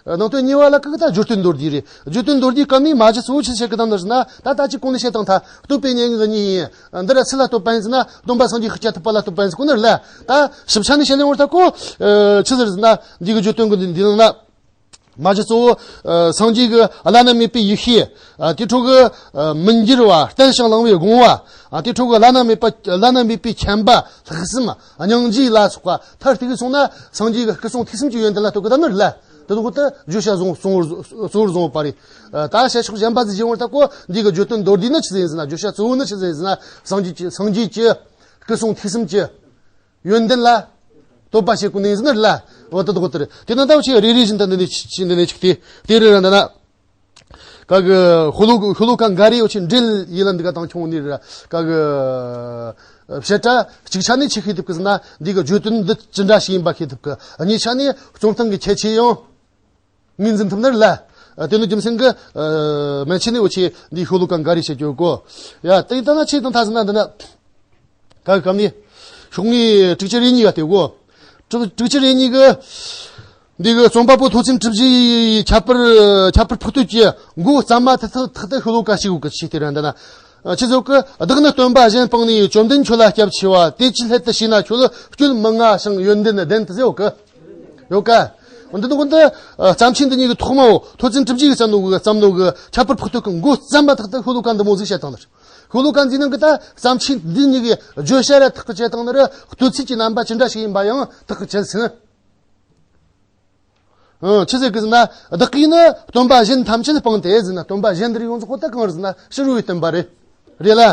ནང་དོན་གཉིས་པ་ལ་གི་ད་བརྗོད་དོན་མདོར་བསྡུས་རེད། བརྗོད་དོན་མདོར་བསྡུས་སྐབས་ནས་མ་གཞི་གཙོ་བོ་ཆི་བཤད་གི་དང་ནི་ཟེར་ན་ད་ད་ཅི་གོང་ནས་བཤད་དང་ད་བསྟོད་པའི་སྙན་ངག་གཉིས་ཡིན། འདི་ར་སུ་ལ་བསྟོད་པ་ཡིན་ཟེར་ན་སྟོན་པ་སངས་རྒྱས་ཤཱཀྱ་ཐུབ་པ་ལ་བསྟོད་པ་ཡིན་ཟེར་གོ་ནི་རེད་ལ། ད་ཞིབ་ཆ་ནས་བཤད་ན་འོར་ད་གོ། ཆི་ཟེར་ཟེར་ན་འདི་གི་བརྗོད་དོན་གི་འདི་ནང་ན། མ་གཞི་གཙོ་བོ། སངས་རྒྱས་ཀྱི་བླ་ན་མེད་པའི་ཡེ་ཤེས། དེ་འཕྲོ་གི། མི་འགྱུར་བ་བརྟན་ཞིང་བླང་བའི་དགོངས་པ། དེ་འཕྲོ་གི་བླ་ན་མེད་པ་བླ་ན་མེད་པའི་མཁྱེན་པ་ལྷག་བསམ་སྙིང་རྗེ་ལ་སོགས་པ་མཐར་གཏུགས་སོང་ན་སངས་རྒྱས་ཀྱི་སྐུ་གསུང་ཐུགས་གསུམ་གྱི་ཡོན་ཏན་ལ་ལྟོས་གི་ད་ནི་ལ། དེ་འདུག་ད་བརྗོད་བྱ་བཟང་གཙོ་བོར་གཙོ་བོར་བཟུང་བ་རེད། ད་བཤད་ཕྱོགས་གཞན་པ་ཟིག་བྱེད་བར་ད་གོ་འདི་གི་བརྗོད་དོན་མདོར་བསྡུས་ནི་ཆི་ཟིག་ཡིན་ཟེར་ན་བརྗོད་བྱ་གཙོ་བོ་ནི་ཆི་ཟིག་ཡིན་ཟེར་ན་སངས་རྒྱས་ཀྱི་སངས་རྒྱས་ཀྱི་སྐུ་གསུང་ཐུགས་གསུམ་གྱི། ཡོན་ཏན་ལ། བསྟོད་པ་བྱེད་དགོས་ནི་ཡིན་ཟེར་ན་ལ། འོ་དེ་དག་དེར། དེ་ན་ད་འུ་ཆོས་རེ་རེ་བཞིན་དུ་འདི་ནས་ཆི་འདི་ནས་ཆིག་སྟེ། དེ་རེ་རེ་འདི་ན། ག་གི་ཤོ་ལོ་ཤོ་ལོ་ཀ་འགའ་རེ་འུ་ཆོས་འགྲེལ་ཡིད་ལ་འདི་ག་དང་ཁྱོང་ནི་རེ་ག་གི། བཤད་གྲྭ་གཅིག་ཆ་ནས་ཆི་ཤེས་ཐུབ་གི་ཟེར་ན་འདི་གི་བརྗོད་དོན་འདི་ཅི་འདྲ་ཞིག་ཡིན་པ་ཤེས་ཐུབ་གི། གཉིས་ཆ་ནས་རྩོམ་སྟངས་ཀྱི་ཁྱད་ཆོས་ཡང་། ངོས་འཛིན་ཐུབ་ནི་རེད་ལ། དེ་ནི་རྒྱུ་མཚན་གྱིས། མན་ཆད་ནས་འུ་ཆོས་འདི་ཤོ་ལོ་ཀ་འགའ་རེ་བཤད་རྒྱུ་གོ། ཡ་དེ་ཡིན་ད་ན་ཆེ་དང་ཐ་ཟེར་ན་འདི་ན། ག་གམ་ནི། ཤོག་ངོས་དྲུག་ཅུ་རེ་གཉིས་ག་དེ་གོ། དྲུག་དྲུག་ཅུ་རེ་གཉིས་གི། འདི་གི་རྩོམ་པ་པོ་ཐོ་བཙུན་གྲུབ་རྗེ་ཡི་ཁྱད་པར་ཁྱད་པར་འཕགས་བསྟོད་ཀྱི་མགོ་བརྩམས་མ་ཐག་ཐག་ཐག་ཏུ་ཤོ་ལོ་ཀ་ཞིག་གི་ཆེ་དེ་ར་འདི་ན། ཆི་ཟེར་གི། བདག་ནི་སྟོན་པ་གཞན་སྤངས་ནས། བཅོམ་ལྡན་ཁྱོད་ལ་སྐྱབས་ཆེ་བ། དེ་ཅིའི་སླད་དུ་ཞེ་ན། ཁྱོད་སྐྱོན་མི་མངའ་ཞིང་ཡོན་ཏན་ལྡན་ཏེ་ཟེར་གི། ཡོད་ཀ། འདི་དག་འདི། བརྩམས་ཆོས་འདི་གཉིས་ཀྱི་ཐོག་མའོ་ཐོ་བཙུན་གྲུབ་རྗེ་གིས་བརྩམས་ནོ་གི་བརྩམས་ནོ་གི་ཁྱད་པར་འཕགས་བསྟོད་ཀྱི་མགོ་བརྩམས་པ་ཐག་ཏུ་ཤོ་ལོ་ཀ་འདི་མོ་ཟིག་བཤད་བཏང་ནི་རེད། ཤོ་ལོ་ཀ་འདི་ནང་གི་ད་བརྩམས་ཆོས་འདི་གཉིས་ཀྱི་བརྗོད་བྱ་ར་ཐག་གི་བཅད་བཏང་ནི་རེད། བསྟོད་ཚིག་གི་རྣམ་པ་ཅི་འདྲ་ཞིག་ཡིན་པ་ཡང་ཐག་གི་བཅད་ཟིན། ཨང་། ཆི་ཟེར་གི་ཟེར་ན། བདག་གིས་ནི་སྟོན་པ་གཞན་ཐམས་ཅད་སྤངས་ཏེ་ཟེར་ན། སྟོན་པ་གཞན་འདིར་ཡོངས་རྫོགས་ད་གང་རེད་ཟེར་ན་ཕྱི་རོལ་པའི་སྟོན་པ་རེད། རེད་ལ།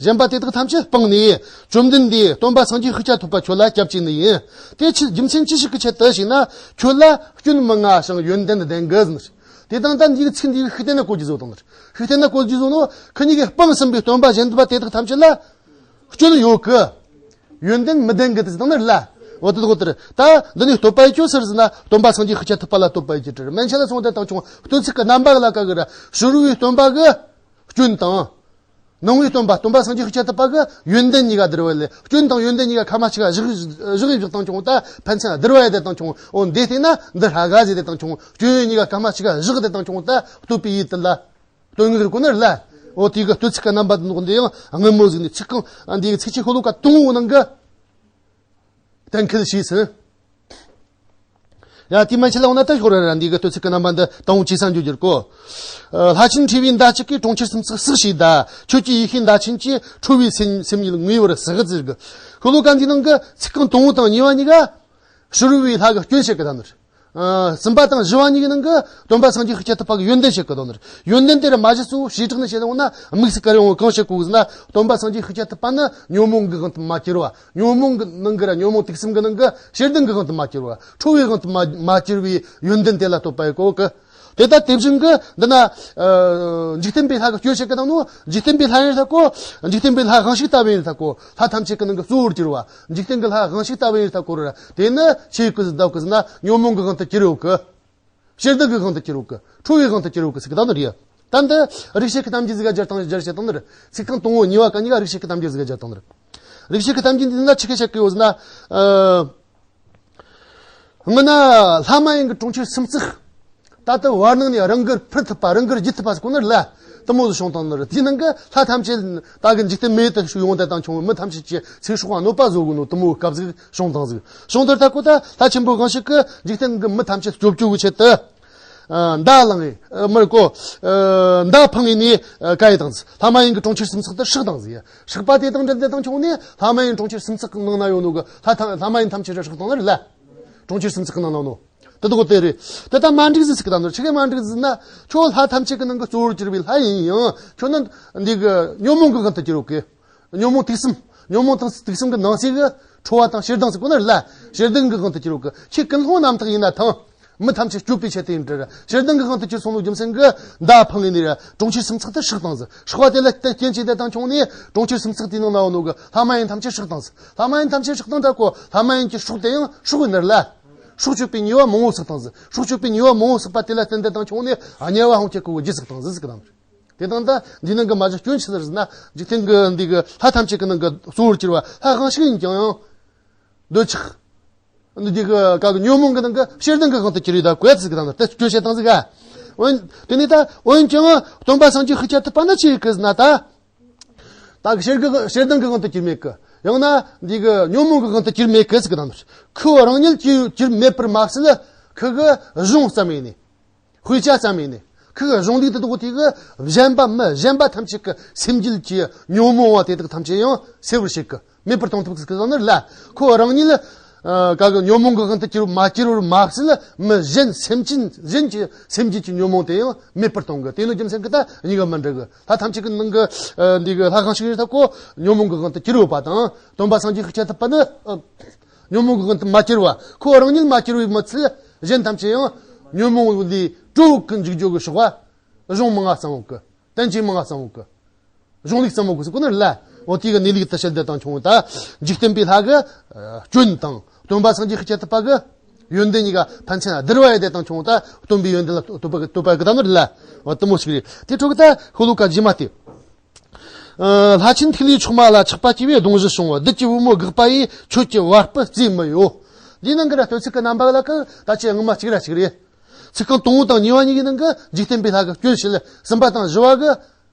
གཞན་པ་དེ་དག་ཐམས་ཅད་སྤངས་ནས། བཅོམ་ལྡན་འདས་སྟོན་པ་སངས་རྒྱས་ཤཱཀྱ་ཐུབ་པ་ཁྱོད་ལ་སྐྱབས་བཅོལ་ནི་ཡིན། དེ་ཆི་རྒྱུ་མཚན་ཅི་ཞིག་གི་ཆེད་དུ་ཞེ་ན། ཁྱོད་ལ་སྐྱོན་མི་མངའ་ཞིང་ཡོན་ཏན་ལྡན་གི་ཟེར། དེ་དང་ད་འདིའི་ཚིག་འདིའི་ཤུགས་བསྟན་ན་གོ་རྒྱུ་བཟོ་བཏང་ནི། ཤུགས་བསྟན་ན་གོ་རྒྱུ་བཟོ་ནོ། ཁི་གཉིས་ཀྱིས་སྤངས་ཟིན་པའི་སྟོན་པ་གཞན་པ་དེ་དག་ཐམས་ཅད་ལ། སྐྱོན་ཡོད་གི། ཡོན་ཏན་མི་ལྡན་གི་དེ་ཟེར་བཏང་ནི་རེད་ལ། འོ་དེ་དག་དེར་ད་འདི་ནས་བསྟོད་པ་ཡེད་རྒྱུ་ཟེར་ཟེར་ན་སྟོན་པ་སངས་རྒྱས་ཤཱཀྱ་ཐུབ་པ་ལ་བསྟོད་པ་ཡེད་རྒྱུ་དེ་རེད། མན་ཆད་ལ་སོང་དེ་དང་ཆུང་བསྟོད་ཚིག་གི་རྣམ་པ་གི་ལ་ཀ་གི་ར་ཕྱི་རོལ་པའི་སྟོན་པ་གི་སྐྱོན་དང་། ནང་པའི་སྟོན་པ་སྟོན་པ་སངས་རྒྱས་ཤཱཀྱ་ཐུབ་པ་གི་ཡོན་ཏན་གཉིས་ཀ་བསྡུར་བ་ལས་སྐྱོན་དང་ཡོན་ཏན་གཉིས་ཀ་ཁ་མ་གཅིག་ག་བཞག་བཞག་ཡེད་བཞག་བཏང་ཆུང་ད་ཕན་ཚུན་བསྡུར་བ་ཡེད་དེ་བཏང་ཆུང་འོ་འདི་བལྟས་ན་འདི་ཧྲ་ག་ཟེར་དེ་བཏང་ཆུང་སྐྱོན་ཡོན་གཉིས་ཀ་ཁ་མ་གཅིག་ག་བཞག་དེ་བཏང་ཆུང་ད་བསྟོད་པའི་ཡུལ་དེ་ལ། དོན་དངོས་ཀུན་ནི་རེད་ལ། འོ་དེ་གི་བསྟོད་ཚིག་གི་རྣམ་པ་འདི་ནོ་འདི་ཡང་སྔོན་མོ་ཟིག་ནས་ཚིག་རྐང་འདི་གི་ཚིགས་བཅད་ཤོ་ལོ་ཀ་དང་པོའི་ནང་གི་གཏན་འཁེལ་བྱས་ཟིན། ཡ་དེ་མན་ཆད་ལ་འོ་ན་ད་ཤོར་ར་ར་འདི་གི་བསྟོད་ཚིག་གི་རྣམ་པ་འདི་དང་པོ་ཇེ་སྲ་འགྱོ་རྒྱུར་གོ། ལྷ་ཆེན་ཁྲོ་བོའི་མདའ་གཅིག་གིས། གྲོང་ཁྱེར་སུམ་བརྩེགས་བསྲེགས་ཤིང་བརྡབས། ཁྱོད་ཀྱི་ཡེ་ཤེས་མདའ་ཆེན་གྱིས། ཁྲོ་བོའི་སེམས་སེམས་ཉིད་ངེས་པར་བསྲེགས་ཟེར་གི། ཤོ་ལོ་ཀ་འདིའི་ནང་གི་ཚིག་རྐང་དང་པོ་དང་གཉིས་པ་གཉིས་ཀ་ཕྱི་རོལ་པའི་ལྷ་གི་སྐྱོན་བཤད་གི་ད་ནི་རེད། ཨ། གསུམ་པ་དང་བཞི་བ་གཉིས་ཀྱི་ནང་གི་སྟོན་པ་སངས་རྒྱས་ཤཱཀྱ་ཐུབ་པ་གི་ཡོན་ཏན་བཤད་གི་དོན་ནི་རེད། ཡོན་ཏན་དེ་ར་མ་གཞི་གཙོ་བོ་བྱེ་བྲག་ནས་བཤད་ཡོང་ན་དམིགས་སུ་བཀར་ཡོང་བ་གང་བཤད་གོ་གི་ཟེར་ན། སྟོན་པ་སངས་རྒྱས་ཤཱཀྱ་ཐུབ་པ་ནི་ཉོན་མོངས་ཀྱི་དབང་དུ་མ་གྱུར་བ། ཉོན་མོངས་ཀྱི་ནང་གི་ར་ཉོན་མོངས་དུག་གསུམ་གྱི་ནང་གི་ཤེས་ལྡན་གྱི་དབང་དུ་མ་གྱུར་བ། ཁྲོ་བོའི་དབང་དུ་མ་མ་གྱུར་བའི་ཡོན་ཏན་དེ་ལ་བསྟོད་པ་ཡེད་གོ་གི། དེ་ལྟར་དེ་བཞིན་གྱི་འདི་ན། ཨ། འཇིག་རྟེན་པའི་ལྷ་གི་སྐྱོན་བཤད་ཀྱི་དང་ནོ། འཇིག་རྟེན་པའི་ལྷ་ཡིན་ས་གོ། འཇིག་རྟེན་པའི་ལྷ་དབང་ཕྱུག་ལྟ་བུ་ཡིན་ས་གོ། ལྷ་ཐམས་ཅད་ཀྱི་ནང་གི་གཙོ་བོར་གྱུར་བ། འཇིག་རྟེན་གྱི་ལྷ་དབང་ཕྱུག་ལྟ་བུ་ཡིན་ས་གོ་ར། དེ་ནི་ཆོས་ཀུན་བདག་གི་ཟིན་ན་ཉོན་མོངས་ཀྱི་དབང་དུ་གྱུར་ཡོད་གི། ཕྱིར་ལྡན་གྱི་དབང་དུ་གྱུར་ཡོད་གི། ཁྲོ་བའི་དབང་དུ་གྱུར་ཡོད་གི་ཟེར་གི་དང་ནི་རེད། ད་འདི་རིགས་བྱེད་ཀྱི་གཏམ་རྒྱུད་ཟིག་ག་སྦྱར་སྟངས་སྦྱར་བྱེད་སྟངས་ནི་རེད། ཚིག་རྐང་དང་པོ་གཉིས་པ་ག་གཉིས་ཀ་རིགས་བྱེད་ཀྱི་གཏམ་རྒྱུད་ཟིག་ག་སྦྱར་སྟངས་ནི་རེད། རིགས་བྱེད་ཀྱི་གཏམ་རྒྱུད་འདི་ན་ཆི་གི་བཤད་གི་ཡོད་ཟེར་ན། ཨ། སྔོན་ན་ལྷ་མ་ཡིན་གྱི་གྲོང་ཁྱེར་སུམ་བརྩེགས། ད་ལྟ་བར་སྣང་ནས་རང་དགར་འཕུར་ཐུབ་པ། རང་དགར་བརྗིད་ཐུབ་པ་ཟེར་གོ་ནི་ལ། དེ་མོ་ཟིག་བྱུང་བཏང་ནི་རེད། དེའི་ནང་གི་ལྷ་ཐམས་ཅད་ད་གི་འཇིག་རྟེན་མེད་དུ་ཡོང་དེ་དང་བྱུང་བའི་མི་ཐམས་ཅད་ཀྱི་ཚེ་སྲོག་གནོད་པ་བཟོ་གོ་ནོ་དེ་མོའི་སྐབས་ཟིག་བྱུང་བཏང་ཟིག་བྱུང་དེར་ད་གོ་ད་ལྷ་ཆེན་པོ་དབང་ཕྱུག་གི་འཇིག་རྟེན་གི་མི་ཐམས་ཅད་སྐྱོབ་སྐྱོབ་གི་ཆེད་དུ། ཨ། མདའ་བླངས་ངེ། ཨ། མར་གོ། ཨ། མདའ་འཕངས་ངེ་ནས། ཨ། ག་ཡི་དང་ལྷ་མ་ཡིན་གྱི་གྲོང་ཁྱེར་སུམ་བརྩེགས་དེ་བསྲེགས་བཏང་ཟིག་བསྲེགས་པ་དེ་དང་འབྲེལ་དེ་དང་བྱུང་ནས་ལྷ་མ་ཡིན་གྲོང་ཁྱེར་སུམ་བརྩེགས་གི་ནང་ན་ཡོད་ནོ་གི་ལྷ་ཐ་ལྷ་མ་ཡིན་ཐམས་ཅད་ར་བསྲེགས་བཏང་ནི་རེད་ལ། གྲོང་ཁྱེར་སུམ་བརྩེགས་གི་ནང་ན་ནོ། དེ་དག་དེ་རེད། དེ་ལྟ་མ་འགྲིག་ཟིག་ཟེར་གི་དང་ནོ། ཆི་གི་མ་འགྲིག་ཟེར་ན། ཁྱོད་ལྷ་ཐམས་ཅད་ཀྱི་ནང་གི་གཙོ་བོར་གྱུར་པའི་ལྷ་ཡིན་ཡང་ཁྱོད་ནི་འདི་གི་ཉོན་མོངས་ཀྱི་དབང་དུ་གྱུར་ཡོད་གི། ཉོན་མོངས་དུག་གསུམ། ཉོན་མོངས་དང་དུག་གསུམ་གྱི་ནང་གསེས་ཀྱི་ཁྲོ་བ་དང་ཞེ་སྡང་ཟེར་གོ་ནི་རེད་ལ། ཞེ་སྡང་གི་དབང་དུ་གྱུར་ཡོད་གི། ཁྱེད་ཀུན་སློང་རྣམ་དག་ཡིན་ན་ཐང་། མི་ཐམས་ཅད་སྐྱོབ་པའི་ཆེད་དུ་ཡིན་འདྲ། ཞེ་སྡང་གི་དབང་དུ་གྱུར་སོང་ནོ་རྒྱུ་མཚན་གྱིས་མདའ་འཕངས་ནས་ནི་ར་གྲོང་ཁྱེར་སུམ་བརྩེགས་དེ་བསྲེགས་བཏང་ཟིག་བསྲེགས་པ་དེ་ལ་བརྟེན་རྐྱེན་གྱིས་དེ་དང་བྱུང་ནས་གྲོང་ཁྱེར་སུམ་བརྩེགས་དེའི་ནང་ན་ཡོད་ནོ་གི་ལྷ་མ་ཡིན་ཐམས་ཅད་བསྲེགས་བཏང་ཟིག་ལྷ་མ་ཡིན་ཐམས་ཅད་བསྲེགས་བཏང་ད་གོ་ལྷ་མ་ཡིན་གྱི་སྲོག་དེ་ཡང་སྲོག་ཡིན་ནི་རེད་ལ། སྲོག་གཅོད་པའི་ཉེས་པ་མང་བོ་བསགས་བཏང་ཟིག་སྲོག་གཅོད་པའི་ཉེས་པ་མང་བོ་བསགས་པ་དེ་ལ་བརྟེན་དེ་དང་བྱུང་ནས་དམྱལ་བ་ཧོང་སྐྱེ་ཀོ་བོ་རྒྱུ་བསགས་བཏང་ཟིག་ཟེར་གི་དང་། དེ་དང་ད་འདི་ནང་གི་མ་གཞི་སྐྱོན་ཆི་ཟེར་ཟེར་ན། འཇིག་རྟེན་གི་འདི་གི་ལྷ་ཐམས་ཅད་ཀྱི་ནང་གི་གཙོ་བོར་གྱུར་པ་ལྷ་དབང་ཕྱུག་ཡིན་ཀྱང་ཡང་། འདོད་ཆགས། འདི་གི་ག་གི་ཉོན་མོངས་ཀྱི་ནང་གི་ཞེ་སྡང་གི་དབང་དུ་གྱུར་ཡོད་ད་གོ་ཟིག་གི་དང་ད་སྐྱོན་བཤད་བཏང་ཟིག་ག་འོན་དེ་ནས་ད་འོན་ཀྱང་སྟོན་པ་སངས་རྒྱས་ཤཱཀྱ་ཐུབ་པ་ནི་ཆི་གི་ཟེར་ན་ད། ད་གི་ཞེ་གི་ཞེ་སྡང་གི་དབང་དུ་གྱུར་མེད་གི། ཡང་ན་འདི་གི་ཉོན་མོངས་ཀྱི་དབང་དུ་གྱུར་མེད་གི་ཟེར་གི་དང་། ཁོ་རང་ཉིད་ཀྱིས་གྱུར་མེད་པར་མ་ཟད་ཁོ་གི་གཞུང་ཙམ་ཡིན་ནི། དཔེ་ཆ་ཙམ་ཡིན་ནི། ཁོ་གི་གཞུང་ལུགས་དེ་དག་དེ་གི་གཞན་པ་མི་གཞན་པ་ཐམས་ཅད་ཀྱི་སེམས་རྒྱུད་ཀྱི་ཉོན་མོངས་པ་དེ་དག་ཐམས་ཅད་ཡང་སེལ་བར་བྱེད་གི། མེད་པར་གཏོང་ཐུབ་ཟིག་གི་ཟེར་ནི་ལ། ཁོ་རང་ཉིད་ཨ་ག་གི་ཉོན་མོངས་ཀྱི་དབང་དུ་གྱུར་མ་གྱུར་བར་མ་ཟད་མི་གཞན་སེམས་ཅན་གཞན་གྱི་སེམས་རྒྱུད་ཀྱི་ཉོན་མོངས་དེ་ཡང་མེད་པར་གཏོང་གི། དེ་ནི་རྒྱུ་མཚན་གྱིས་ད་གཉིས་ཀ་མི་འདྲ་གི། ལྷ་ཐམས་ཅད་ཀྱི་ནང་གི་ཨ་འདི་གི་ལྷ་དབང་ཕྱུག་ཡིན་ད་གོ་ཉོན་མོངས་ཀྱི་དབང་དུ་གྱུར་ཡོད་པ་དང་སྟོན་པ་སངས་རྒྱས་ཤཱཀྱ་ཐུབ་པ་ནི་ཨ་ཉོན་མོངས་ཀྱི་དབང་དུ་མ་གྱུར་བ། ཁོ་རང་ཉིད་མ་གྱུར་བའི་མི་ཚད་གཞན་ཐམས་ཅད་ཡང་ཉོན་མོངས་ལས་གྲོལ་གི་འཇུག་རྒྱུ་གི་ཕྱོགས་པ། གཞུང་མང་ང་གསང་བོ་གི། བསྟན་བཅོས་མང་ང་གསང་བོ་གི། གཞུང་ལུགས་གསང་བོ་གི་ཟེར་གོ་ནི་ལ། འོ་དེ་གི་གནས་ལུགས་དེ་བཤད་དེ་དང་བྱུང་ད། འཇིག་རྟེན་པའི་ལྷ་གི་ཨ་སྐྱོན་དང་སྟོན་པ་སངས་རྒྱས་ཤཱཀྱ་ཐུབ་པ་གི་ཡོན་ཏན་གཉིས་ཀ་ཕན་ཚུན་བསྡུར་བ་ཡེ་དེ་དང་བྱུང་ད། སྟོན་པའི་ཡོན་ཏན་ལ་བསྟོད་པ་བསྟོད་པ་གི་ད་ནི་ལ། འོ་དེ་མོ་ཞིག་རེད། དེ་འཕྲོ་གི་ད་ཤོ་ལོ་ཀ་རྗེས་མ་དེ། ཨ་ལྷ་ཆེན་ཐིག་ལེའི་མཆོག་མ་ལ་ཆགས་པ་སྐྱེ་བས་གདུང་བཞི་བྱུང་བ། བདུད་ཀྱི་བུ་མོ་སྒེག་པ་ཡིས་ཁྱོད་ཀྱི་བ་སྤུ་བཙས་མི་གཡོ། འདིའི་ནང་གི་ར་བསྟོད་ཚིག་གི་རྣམ་པ་ལ་ཀི་ད་ཅི་ངོ་མ་གཅིག་ར་གཅིག་རེད། ཚིག་རྐང་དང་པོ་དང་གཉིས་པ་གཉིས་ཀྱི་ནང་གི་འཇིག་རྟེན་པའི་ལྷ་གི་སྐྱོན་བཤད། གསུམ་པ་དང་བཞི་བ་གི་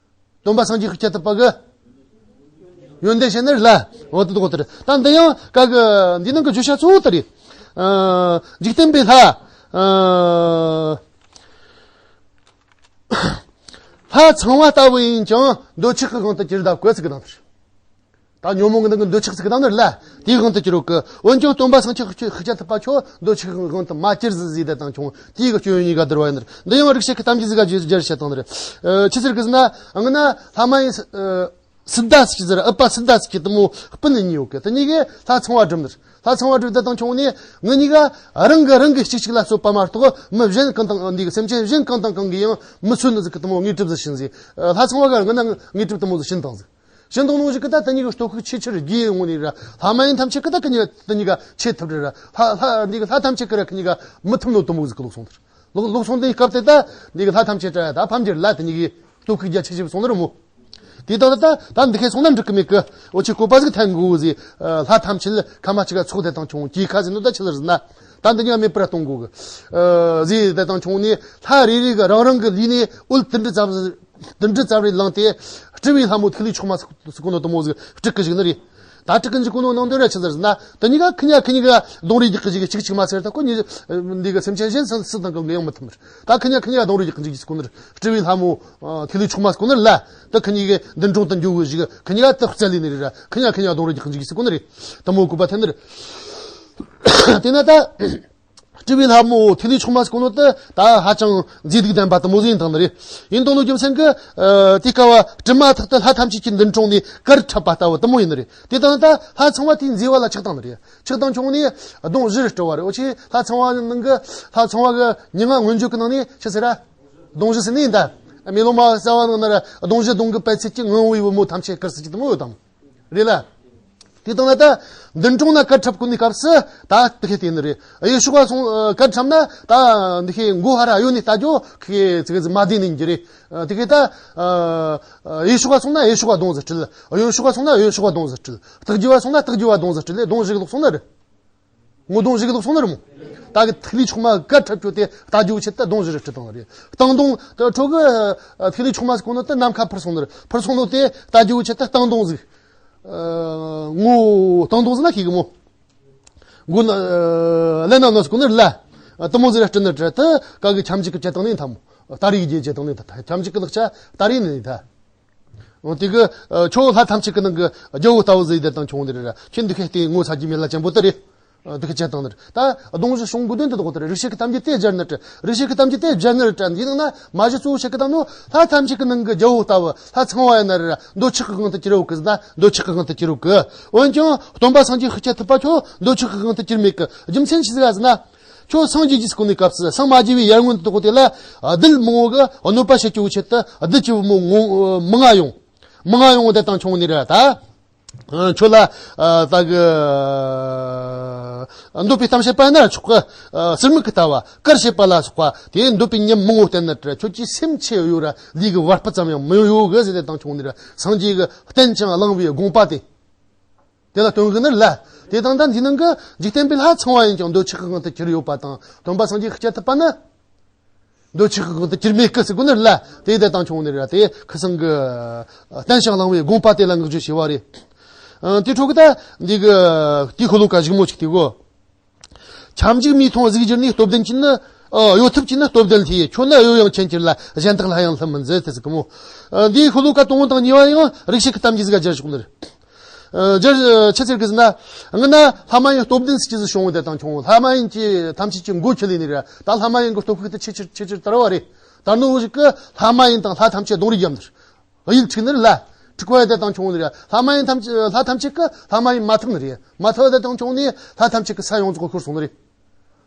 སྟོན་པ་སངས་རྒྱས་ཤཱཀྱ་ཐུབ་པ་གི་ཡོན་ཏན་བཤད་ནི་རེད་ལ། འོ་དེ་དག་དེ་རེད། ད་འདི་ཡང་ཀ་གི་འདིའི་ནང་གི་བརྗོད་བྱ་གཙོ་བོ་དེ་རེད། ཨ་འཇིག་རྟེན་པའི་ལྷ། ཨ། ལྷ་ཚངས་པ་ལྟ་བུ་ཡིན་ཀྱང་འདོད་ཆགས་ཀྱི་དབང་དུ་གྱུར་ད་གོ་ཟེར་གི་དང་། ད་ཉོན་མོངས་ཀྱི་ནང་གི་འདོད་ཆགས་ཟེར་གི་དང་ནི་ལ། དེའི་དབང་དུ་གྱུར་ཡོད་གི། འོན་ཀྱང་སྟོན་པ་སངས་རྒྱས་ཤཱཀྱ་ཐུབ་པ་ཁྱོད་འདོད་ཆགས་ཀྱི་དབང་དུ་མ་གྱུར་ཟིག་ཟེར་དེ་དང་བྱུང་། དེའི་གི་སྐྱོན་གཉིས་ཀ་བསྡུར་བ་ཡིན་ནི། འདི་ཡང་རིགས་བཤད་ཀྱི་གཏམ་རྒྱུད་ཟིག་ག་བརྗོད་བཤད་བཏང་ནི་རེད། ཨ་ཆི་ཟེར་གི་ཟེར་ན། ཨ་ང་ན་ལྷ་མ་ཡིན། ཨ་སིདྡྷ་ཟེར་གི་ཟེར། ཨུཏྤལ་སིདྡྷ་ཟེར་གི་དེ་མོ་སྤུན་གཉིས་ཡོད་གི། དེ་གཉིས་ཀས་ལྷ་ཚངས་པ་བསྒྲུབས་ནི་རེད། ལྷ་ཚངས་པ་བསྒྲུབས་དེ་དང་བྱུང་ནས་ང་གཉིས་ཀ་རང་གི་རང་གི་གཅིག་གཅིག་ལ་གསོད་པ་མ་གཏོགས་མི་གཞན་གང་དང་འདི་གི་སེམས་ཅན་གཞན་གང་དང་གང་གིས་ཡང་མི་གསོད་ནི་ཟིག་གི་དེ་མོ་དངོས་གྲུབ་ཟིག་བྱིན་ཟིག་ལྷ་ཚངས་པ་ག་ང་ན་དངོས་གྲུབ་དེ་མོ་ཟིག་བྱིན་བཏང་ཟིག་བྱིན་བཏང་ནོ་ཟིག་གི་ད་དེ་གཉིས་ཀྱི་སྟོབས་ཤུགས་ཆེས་ཆེར་རྒྱས་ཡོང་ནི་ར། ལྷ་མ་ཡིན་ཐམས་ཅད་ཀྱིས་ད་དེ་གཉིས་ཀ་དེ་གཉིས་ཀ་ཆེ་ཐུབ་རེད་ར། ལྷ་ལྷ་འདི་གི་ལྷ་ཐམས་ཅད་ཀྱིས་ར་ཁི་གཉིས་ཀ་མི་ཐུབ་ནོ་དེ་མོ་ཟིག་གི་ལུགས་སོང་དེ། ལུགས་ལུགས་སོང་དེའི་སྐབས་དེ་ད་འདི་གི་ལྷ་ཐམས་ཅད་ཀྱིས་ད་ཕམ་གྱི་རེད་ལ། དེ་གཉིས་ཀྱི་སྟོབས་ཤུགས་རྒྱ་ཆེ་ཆེ་སོང་ནི་རེད་མོ། དེ་ལྟར་ད་ད་འདི་ཁའི་སོང་ན་འགྲིག་གི་མེད་གི། འོ་ཆི་བཀོད་པ་ཟིག་འཐེན་དགོས་ཟིག་ལྷ་ཐམས་ཅད་ཁ་མ་གཅིག་ག་ཚོགས་དེ་དང་བྱུང་། ཀྱི་ཁ་ཟིག་ནོ་ད་ཆི་ཟེར་ཟེར་ན། ད་འདི་གཉིས་ཀ་མེད་པར་གཏོང་དགོས་གི་ཟེར་དེ་དང་བྱུང་ནས། ལྷ་རེ་རེ་གིས་རང་རང་གི་ལུས་ནས་འོད་དུ་འགྲོ་ཙམ་ཟིག་དུ་འགྲོ་ཙམ་རེ་ལངས་ཏེ། སྤྲུལ་པའི་ལྷ་མོ་ཐིག་ལེ་མཆོག་མ་ཟེར་གོ་ནོ་དེ་མོ་ཟིག་སྤྲུལ་གི་བཞུགས་ནི་རེད། ད་སྤྲུལ་གི་བཞུགས་གོ་ནོ་ནང་དོན་ར་ཆི་ཟེར་ཟེར་ན། དེ་གཉིས་ཀ་ཁི་གཉིས་ཁི་གཉིས་ཀ་རྡུང་རེས་རྒྱག་གི་བཞུགས་གི། གཅིག་གཅིག་མ་ཟེར་ད་གོ་ནི་འདི་གི་སེམས་ཅན་གཞན་སུ་སུ་དང་གང་གིས་ཡང་མི་ཐུབ་མི་རེད། ད་ཁི་གཉིས་ཁི་གཉིས་ཀ་རྡུང་རེས་རྒྱག་གི་བཞུགས་གི་ཟེར་གོ་ནི་རེད། སྤྲུལ་པའི་ལྷ་མོ་ཨ་ཐིག་ལེ་མཆོག་མ་ཟེར་གོ་ནི་རེད་ལ། ད་ཁི་གཉིས་ཀ་མདུན་དྲུང་དུ་འཇུག་གི་བཞུགས་གི། ཁི་གཉིས་ཀ་དེ་རྩལ་ལས་ནི་རེད་ར། ཁི་གཉིས་ཁི་གཉིས་རྡུང་རེས་རྒྱག་གི་བཞུགས་གི་ཟེར་གོ་ནི་རེད། དེ་མོ་བཀོད་པ་འཐེན་ནི་རེད། དེ་ན་ད། སྤྲུལ་པའི་ལྷ་མོ་ཐིག་ལེ་མཆོག་མ་ཟེར་གོ་ནོ་དེ་ད་ཧ་ཅང་མཛེས་སྡུག་ལྡན་པ་དེ་མོ་ཟིག་ཡིན་བཏང་ནི་རེད། ཡིན་བཏང་ནོ་རྒྱུ་མཚན་གྱིས། ཨ་དེའི་སྐབས་དྲི་མ་ཐག་ཏུ་ལྷ་ཐམས་ཅད་ཀྱི་མདུན་དྲུང་ནས་གར་འཁྲབ་པ་ལྟ་བུ་དེ་མོ་ཡིན་ནི་རེད། དེ་དང་ད་ལྷ་ཚངས་པ་དེའི་མཛེས་པ་ལ་ཆགས་བཏང་ནི་རེད། ཆགས་བཏང་བྱུང་ནས་གདོང་བཞི་རུ་བཀྲུ་བ་རེད། འོ་ཆི་ལྷ་ཚངས་པ་ནང་གི་ལྷ་ཚངས་པ་གི་མྱིང་ང་མངོན་བརྗོད་ཀྱི་ནང་ནས་ཆི་ཟེར་ར། གདུང་བཞི་ཟེར་ནི་ཡིན་ད། མེ་ལོང་མ་རྩ་བ་ནང་ན་ར་གདུང་བཞི་གདུང་གི་པད་ཚལ་གྱི་ངང་བའི་བུ་མོ་ཐམས་ཅད་བསྐུལ་ཟེར་གྱི་དེ་མོ་ཡོད་དམ། རེད་ལ། དེ་དང་ན་ད་མདུན་དྲུང་ན་གར་འཁྲབ་དགོས་ནི་སྐབས་སུ་ད་དེ་ཁེ་དེ་ནི་རེད། གཡས་ཕྱོགས་སོང་གར་འཁྲབ་ན་ད་འདི་ཁེ་མགོ་ཧ་ར་གཡོན་ནས་ལྟ་རྒྱུ་ཁེ་ཙི་ཙི་མ་བདེ་ནི་འགྱུར་རེད། དེ་ཁེ་ད་གཡས་ཕྱོགས་སོང་ན་གཡས་ཕྱོགས་གདུང་ཟེར་སྤྲུལ། གཡོན་ཕྱོགས་སོང་ན་གཡོན་ཕྱོགས་གདུང་ཟེར་སྤྲུལ། སྟག་རྒྱུ་བ་སོང་ན་སྟག་རྒྱུ་བ་གདུང་ཟེར་སྤྲུལ་ལས་གདུང་བཞི་ལོག་སོང་ན་རེད། ངོ་གདུང་བཞི་གི་ལོག་སོང་ནི་རེད་མོ། ད་གི་ཐིག་ལེ་མཆོག་མ་གར་འཁྲབ་རྒྱུ་དེ་ལྟ་རྒྱུ་ཆེད་དུ་གདུང་བཞི་རེ་སྤྲུལ་བཏང་ནི་རེད། སྟེང་གདུང་དུ་ཁྲོ་གི་ཐིག་ལེ་མཆོག་མ་ཟིག་གོ་ནོ་དེ་ནམ་མཁའ་འཕུར་སོང་ནི་རེད། འཕུར་སོང་ནོ་དེ་ལྟ་རྒྱུ་ཆེད་དུ་སྟེང་གདུང་ཟིག་ངོ་སྟེང་གདུང་ཟིག་ན་ཤེས་གི་མོ། མགོ་ན་ལེན་ན་ནོ་ཟིག་གོ་ནི་རེད་ལ། དུ་མོ་ཟིག་ར་སྤྲུལ་ནི་རེད་དེ་ག་གི་ཁྱམས་ཅིག་གི་བཅད་བཏང་ནི་ཐ་མོ། ད་རེས་རྒྱས་བཅད་བཏང་ནི་ཐ་ཁྱམས་ཅིག་གི་ལག་ཆ་ད་རེས་ནི་ཐ། འོ་དེ་གི་ཁྱོད་ལྷ་ཐམས་ཅད་ཀྱི་ནང་གི་རྒྱལ་པོ་ལྟ་བུ་ཟིག་དེ་དང་ཆུང་དེ་རེད། ཁྱོད་འདི་ཁའི་སྟེང་ངོ་ཚ་རྒྱུ་མེད་ལ་ཅན་པོ་དེ་རེད། འདི་ཁ་བཅད་བཏང་ནི་རེད། ད་གདུང་བཞི་སྲུང་དགོས་དོན་དེ་དག་དེ་རེད། རིག་བྱེད་ཀྱི་གཏམ་རྒྱུད་དེ་སྦྱར་ནི་རེད། རིག་བྱེད་ཀྱི་གཏམ་རྒྱུད་དེ་སྦྱར་ནི་རེད། འདི་ནང་ན་མ་གཞི་གཙོ་བོ་བཤད་ཀྱི་དང་ནོ་ལྷ་ཐམས་ཅད་ཀྱི་ནང་གི་རྒྱལ་པོ་ལྟ་བུ་ལྷ་ཚངས་པ་ཡིན་ན་རེད། འདོད་ཆགས་ཀྱི་དབང་དུ་གྱུར་ཡོད་གི་ཟེར་ན་འདོད་ཆགས་ཀྱི་དབང་དུ་གྱུར་ཡོད་གི། འོན་ཀྱང་སྟོན་པ་སངས་རྒྱས་ཤཱཀྱ་ཐུབ་པ་ཁྱོད་འདོད་ཆགས་ཀྱི་དབང་དུ་གྱུར་མེད་གི། རྒྱུ་མཚན་ཅི་ཟིག་ག་ཟེར་ན། ཁྱོད་སངས་རྒྱས་ཀྱི་སྐུ་ནི་སྐབས་སུ་སངས་མ་རྒྱས་པའི་ཡར་སྔོན་དུ་དེ་ལ་བདུད་མང་བོ་གི་གནོད་པ་བྱེད་རྒྱུ་ཆེད་དུ་བདུད་ཀྱི་བུ་མོ་ངོ་མི་ང་ཡོང་། མི་ང་ཡོང་དེ་དང་ཆུང་ནི་རེད་ད། ཁྱོད་ལ་ད་གི་འདོད་པའི་གཏམ་བཤད་པ་ན་ཆོག་གི། ཟུར་མིག་གི་ལྟ་བ་དཀར་བཤད་པ་ལ་སོགས་པ་དེ་འདོད་པའི་ཉམས་མང་བོ་བསྟན་ནི་རེད། ཁྱོད་ཀྱི་སེམས་ཆེ་ཡོད་ར་ལུས་ཀྱི་བར་སྤུ་ཙམ་ཡང་མི་ཡོང་ཡོད་གི་ཟེར་དེ་དང་ཆུང་ནི་རེད། སངས་རྒྱས་ཀྱི་བརྟན་ཅིང་བླང་བའི་དགོངས་པ་དེ། དེ་ལ་སྟོན་གི་ནི་ལ། དེ་དང་ད་འདི་ནང་གི་འཇིག་རྟེན་པའི་ལྷ་ཚངས་པ་ཡིན་ཀྱང་འདོད་ཆགས་ཀྱི་དབང་དུ་གྱུར་ཡོད་པ་དང་སྟོན་པ་སངས་རྒྱས་ཤཱཀྱ་ཐུབ་པ་ནི་འདོད་ཆགས་ཀྱི་དབང་དུ་གྱུར་མེད་སྐུ་ཟེར་གོ་ནི་ལ། དེ་དེ་དང་ཆུང་ནི་ར་དེ་ཁུ་སང་གི་བརྟན་ཞིང་བླང་བའི་དགོངས་པ་དེ་ལ་བསྔགས་བརྗོད་བྱས་པ་རེད། དེ་འཕྲོ་གི་ད་འདི་གི་དེའི་ཤོ་ལོ་ཀ་གཞུག་མོ་ཅིག་དེ་གོ། ཁྱབ་འཇུག་མིའི་མཐོང་གཟུགས་བསྒྱུར་ནས་སྟོབས་ལྡན་གྱིས་ནི། གཡོ་ཐབས་ཀྱིས་ནི་སྟོབས་ལྡན་ལྷའི་ཁྱོད་ནི་གཡོ་ཡང་ཆེན་གྱུར་ལ་གཞན་དག་ལྷ་ཡང་ལྷུ་མི་འཛིན་དེ་ཟེར་གི་མོ། འདིའི་ཤོ་ལོ་ཀ་དང་པོ་དང་གཉིས་པ་ཡང་རིག་བྱེད་ཀྱི་གཏམ་རྒྱུད་ཟིག་ག་སྦྱར་ཆོག་ནི་རེད། སྦྱར་ཆི་ཟེར་གི་ཟེར་ན། སྔོན་ན་ལྷ་མ་ཡིན་སྟོབས་ལྡན་ཟེར་གྱི་ཟིག་བྱུང་བ་དེ་དང་ཆུང་ལྷ་མ་ཡིན་གྱི་ཐམས་ཅད་ཀྱི་མགོ་ཁྱེར་ལས་ནི་ར་ད་ལྷ་མ་ཡིན་གྱི་སྟོབས་ཤུགས་དེ་ཆེ་ཆེར་ཆེ་ཆེར་དར་བ་རེད། དར་ནོ་བོ་ཞིག་གི་ལྷ་མ་ཡིན་དང་ལྷ་ཐམས་ཅད་རྡུང་རེས་བརྒྱབ་ནི་རེད། གཡུལ་འཁྲུག་ནི་རེད་ལ། འཁྲུག་པ་དེ་དང་ཆུང་ནི་རེད། ལྷ་མ་ཡིན་ཐམས་ཅད་ལྷ་ཐམས་ཅད་ཀྱི་ལྷ་མ་ཡིན་མ་ཐག་ནི་རེད། མ་ཐག་དེ་དང་ཆུང་ནི་ལྷ་ཐམས་ཅད་ཀྱི་ས་ཡོངས་རྫོགས་ཤོར་སོང་ནི་རེད།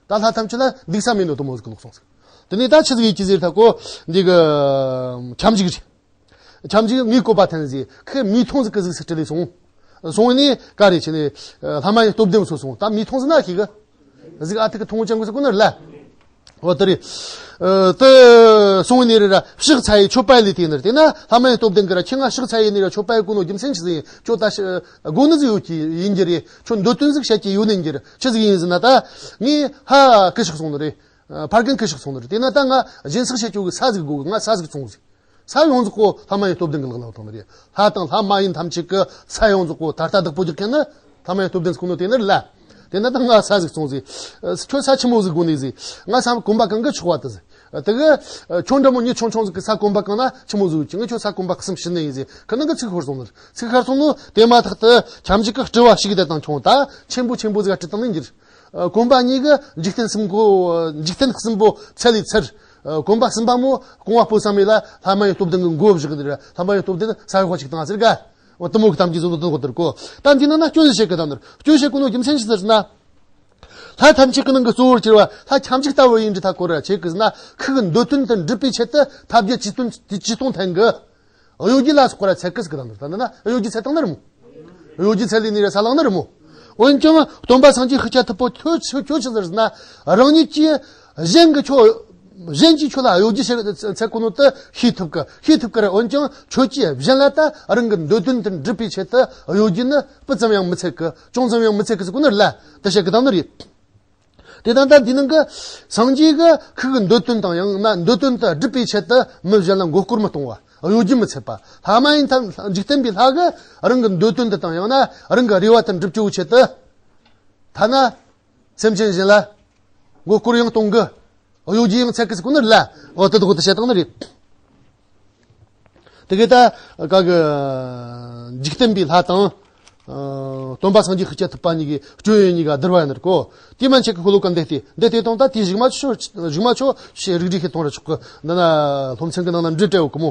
ད་ལྷ་ཐམས་ཅད་ལ་འདུག་ས་མེད་ནོ་དུ་མོ་ཟིག་ལོག་སོང་ཟིག་དེ་ནས་ད་ཆི་ཟིག་ཡིན་གྱི་ཟེར་ད་གོ། འདི་གི་ཁྱབ་འཇུག་རེད། ཁྱབ་འཇུག་ངའི་བཀོད་པ་འཐེན་ཟིག་ཁི་མིའི་མཐོང་ཟིག་གི་ཟིག་སི་ཁྲི་ལས་སོང་། སོང་ནི་ག་རེ་ཆི་ནི་ལྷ་མ་ཡིན་སྟོབས་ལྡན་སོ་སོང་ད་མིའི་མཐོང་ཟིག་ན་ཤི་གི། གཟིག་ཨ་ཐི་གི་ཐུང་ཅང་གི་ཟིག་གོ་ནི་རེད་ལ། འོ་དེ་རེད། ཨ་དེ་སོང་ནི་རེད་ར་ཕྱག་འཚལ་ཡི་མཆོད་པ་ལས་དེ་ནི་རེད། དེ་ན་ལྷ་མ་ཡིན་སྟོབས་ལྡན་གི་ར་ཁྱི་ང་ཕྱག་འཚལ་ཡི་ནི་ར་མཆོད་པ་ཡི་གོ་ནོ་རྒྱུ་མཚན་ཆི་ཟིག་ཡིན་ཁྱོད་ད་ཤི་དགོ་ནི་ཟིག་ཡོད་ཀྱི་ཡིན་གྱི་རེད། ཁྱོད་འདོད་དོན་ཟིག་བཤད་ཀྱི་ཡོད་ནི་ཡིན་གྱི་རེད། ཆི་ཟིག་ཡིན་ཟིན་ན་ད་ངས་ཧ་ཀི་ཤག་སོང་ནི་རེད། ཕར་གན་ཀི་ཤག་སོང་ནི་རེད། དེ་ན་ད་ང་སྦྱིན་སྲེག་བྱེད་རྒྱུ་གི་ས་ཟིག་དགོ་གི། ང་ས་ཟིག་བཙོང་ཟིག་ས་ཡོངས་རྫོགས་པོ་ལྷ་མ་ཡིན་སྟོབས་ལྡན་གྱི་ལག་ལ་བཏང་ནི་རེད། ལྷ་དང་ལྷ་མ་ཡིན་ཐམས་ཅད་ཀྱི་ས་ཡོངས་རྫོགས་པོ་ད་ལྟ་བདག་པོ་རྒྱག་མཁན་ནི་ལྷ་མ་ཡིན་སྟོབས་ལྡན་ཟེར་གོ་ནོ་དེ་ནི་ལ། དེ་ན་ད་ང་ས་ཟིག་བཙོང་ཟིག་ཁྱོད་ས་ཆི་མོ་ཟིག་དགོ་ནི་ཟིག་ང་ས་གོམ་པ་གང་གི་ཆོག་པ་དེ་ཟིག་དེ་གི་ཁྱོད་འདྲ་མོ་མྱི་ཆུང་ཆུང་ཟིག་གི་ས་གོམ་པ་གང་ན་ཆི་མོ་ཟིག་ཅི་ངས་ཁྱོད་ས་གོམ་པ་གསུམ་བྱིན་ནི་ཡིན་ཟིག་ཁི་ནང་གི་ཚིག་ཤོར་སོང་ནི་རེད། ཚིག་ཤོར་སོང་ནོ་དེ་མ་ཐག་ཏུ་ཁྱབ་འཇུག་གི་སྤྲུལ་བ་ཞིག་དེ་དང་ཆུང་ད་ཆེན་པོ་ཆེན་པོ་ཟིག་ག་སྤྲུལ་བཏང་ནི་འགྱུར། ཨ། གོམ་པ་གཉིས་ཀྱིས་འཇིག་རྟེན་གསུམ་པོ། འཇིག་རྟེན་གསུམ་པོ་ཚལ་ལས་ཚར། ཨ། གོམ་པ་གསུམ་པ་མོ་རྐང་པ་སྤོ་ས་མེད་ལ་ལྷ་མ་ཡིན་སྟོབས་ལྡན་གྱི་མགོ་བཞག་གི་འདུག་ལྷ་མ་ཡིན་སྟོབས་ལྡན་ས་ཡོག་ཅིག་བཏང་ཟེར་ག་འོ་དུ་མོ་གི་གཏམ་གྱི་བཟོ་འདུག་གོ་དེར་གོ་ད་འདི་ནང་ན་སྐྱོན་ཞིག་བཤད་གི་ད་ནོར་སྐྱོན་བཤད་གི་ནོ་རྒྱུ་མཚན་ཞིག་ཟེར་ན། ལྷ་ཐམས་ཅད་ཀྱི་ནང་གི་གཙོ་བོར་གྱུར་བ་ལྷ་ཁྱབ་འཇུག་ལྟ་བུ་ཡིན་འདྲི་ཐ་གོ་ར་ཆེ་གི་ཟེར་ན་ཁུ་གི་འདོད་དོན་དུ་འགྲུབ་པའི་ཆེད་དུ་ཐབས་བརྒྱད་ཇུས་སྟོང་ཇུས་སྟོང་འཐེན་གི་གཡོ་སྒྱུ་ལ་སོགས་པར་ཚད་ཀི་ཟིག་གི་དང་དུ་ད་ནི་གཡོ་སྒྱུ་ཚད་བཏང་ནི་རེད་མོ། གཡོ་སྒྱུ་ཚད་ལས་ནི་རེད་ས་ལངས་ནི་རེད་མོ། འོན་ཀྱང་སྟོན་པ་སངས་རྒྱས་ཤཱཀྱ་ཐུབ་པོ་ཁྱོད་ཁྱོད་ཁྱོད་ཆི་ཟེར་ཟེར་ན་རང་ཉིད་ཀྱིས་གཞན་གྱི་ཁྱོད་གཞན་གྱིས་ཁྱོད་ལ་གཡོ་སྒྱུ་ཚད་གོ་ནོ་དུ་ཤེས་ཐུབ་གི་ཤེས་ཐུབ་གི་རེད། འོན་ཀྱང་ཁྱོད་ཀྱིས་གཞན་ལ་ད་རང་གི་འདོད་དོན་དུ་འགྲུབ་པའི་ཆེད་དུ་གཡོ་སྒྱུ་ནི་སྤུ་ཙམ་ཡང་མི་ཚད་གི་ཅུང་ཙམ་ཡང་མི་ཚད་གི་ཟེར་གོ་ནི་རེད་ལ་དུ་བཤད་གི་དང་ནི་རེད། དེ་དང་ད་འདི་ནང་གི་སངས་རྒྱས་ཀྱི་ཁུ་གི་འདོད་དོན་དང་ཡང་ན་འདོད་དོན་དུ་སྒྲུབ་པའི་ཆེད་དུ་མི་གཞན་ལ་མགོ་སྐོར་མི་གཏོང་བ་གཡོ་སྒྱུ་མི་ཚད་པ་ལྷ་མ་ཡིན་ཐམས་འཇིག་རྟེན་པའི་ལྷ་གི་རང་གི་འདོད་དོན་དུ་དང་ཡང་ན་རང་གི་རེ་བ་དུ་འགྲུབ་ཅོག་ཆེད་དུ་ཐ་ན་སེམས་ཅན་གཞན་ལ་མགོ་སྐོར་ཡང་གཏོང་གི་གཡོ་སྒྱུ་ཡང་ཚད་གི་ཟེར་གོ་ནི་ལ་འོ་དེ་དག་དུ་བཤད་བཏང་ནི་རེད། དེ་གའི་ད་ག་གི་འཇིག་རྟེན་པའི་ལྷ་དང་། ཨ། སྟོན་པ་སངས་རྒྱས་ཤཱཀྱ་ཐུབ་པ་གཉིས་ཀྱི་སྐྱོན་ཡོན་གཉིས་ཀ་བསྡུར་བ་ཡིན་ནི་གོ། དེ་མན་ཆད་ཀྱི་ཤོ་ལོ་ཀ་འདི་སྟེ་འདི་སྟེ་དང་ད་དེའི་གཞུག་མ་ཆོ་གཞུག་མ་ཆོ་ཞེས་རིགས་རིགས་ཤིག་གཏོང་ར་ཆོག་གི་འདི་ན་སློབ་ཚན་གྱི་ནང་ན་འབྲི་བྲལ་ཡོད་གི་མོ།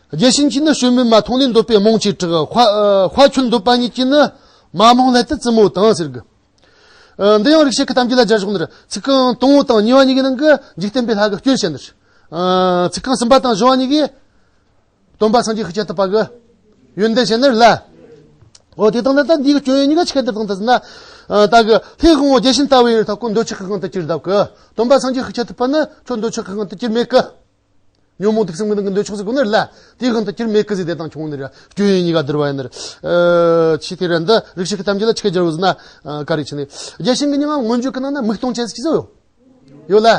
རྒྱལ་ཆེན་གྱིས་ནི་བཅོས་མིན་མ་མཐོང་ལས་འདོད་པའི་རྨོངས་ཀྱིས་དྲག་དཔའ་ཁྱོད་འདོད་པ་ཉིད་ཀྱིས་ནི་མ་རྨོངས་ལྷ་དེ་བཙུན་མོ་དང་ཟེར་གི། ཨ། འདི་ཡང་རིག་བྱེད་ཀྱི་གཏམ་རྒྱུད་ལ་སྦྱར་ཆོག་ནི་རེད། ཚིག་རྐང་དང་པོ་དང་གཉིས་པ་གཉིས་ཀྱི་ནང་གི་འཇིག་རྟེན་པའི་ལྷ་གི་སྐྱོན་བཤད་ནི་རེད། ཨ། ཚིག་རྐང་གསུམ་པ་དང་བཞི་བ་གཉིས་ཀྱིས་སྟོན་པ་སངས་རྒྱས་ཤཱཀྱ་ཐུབ་པ་གི་ཡོན་ཏན་བཤད་ནི་རེད་ལ། འོ་དེ་དང་ད་ལྟ་འདིའི་སྐྱོན་ཡོན་གཉིས་ཀ་ཆི་ག་འདིར་དང་ད་ཟེར་ན། ཨ། ད་གི་ལྷའི་དབང་པོ་བརྒྱ་བྱིན་ལྟ་བུ་ཡིན་ཐག་གོ་འདོད་ཆགས་ཀྱི་དབང་དུ་གྱུར་བསྡད་གི། སྟོན་པ་སངས་རྒྱས་ཤཱཀྱ་ཐུབ་པ་ནི་ཁྱོད་འདོད་ཆགས་ཀྱི་དབང་དུ་གྱུར་མེད་གི། ཉོན་མོངས་དུག་གསུམ་གྱི་ནང་གི་འདོད་ཆགས་ཟེར་གོ་ནི་རེད་ལ། དེའི་དབང་དུ་གྱུར་མེད་གི་ཟེར་དེ་དང་ཁྱོད་ནི་ར་སྐྱོན་ཡོན་གཉིས་ཀ་བསྡུར་བ་ཡིན་ནི་རེད། ཨ། ཆི་དེ་ར་འདི་རིགས་ཤིག་གི་གཏམ་རྒྱུད་ལ་ཆི་ག་སྦྱར་བ་ཟེར་ན། ཨ། ག་རེ་ཆི་ནི། བརྒྱ་བྱིན་གྱི་མྱིང་ང་མངོན་བརྗོད་ཀྱི་ནང་ན་མིག་སྟོང་ཅན་ཟེར་གྱི་ཟེར་ཡོད། ཡོད་ལ།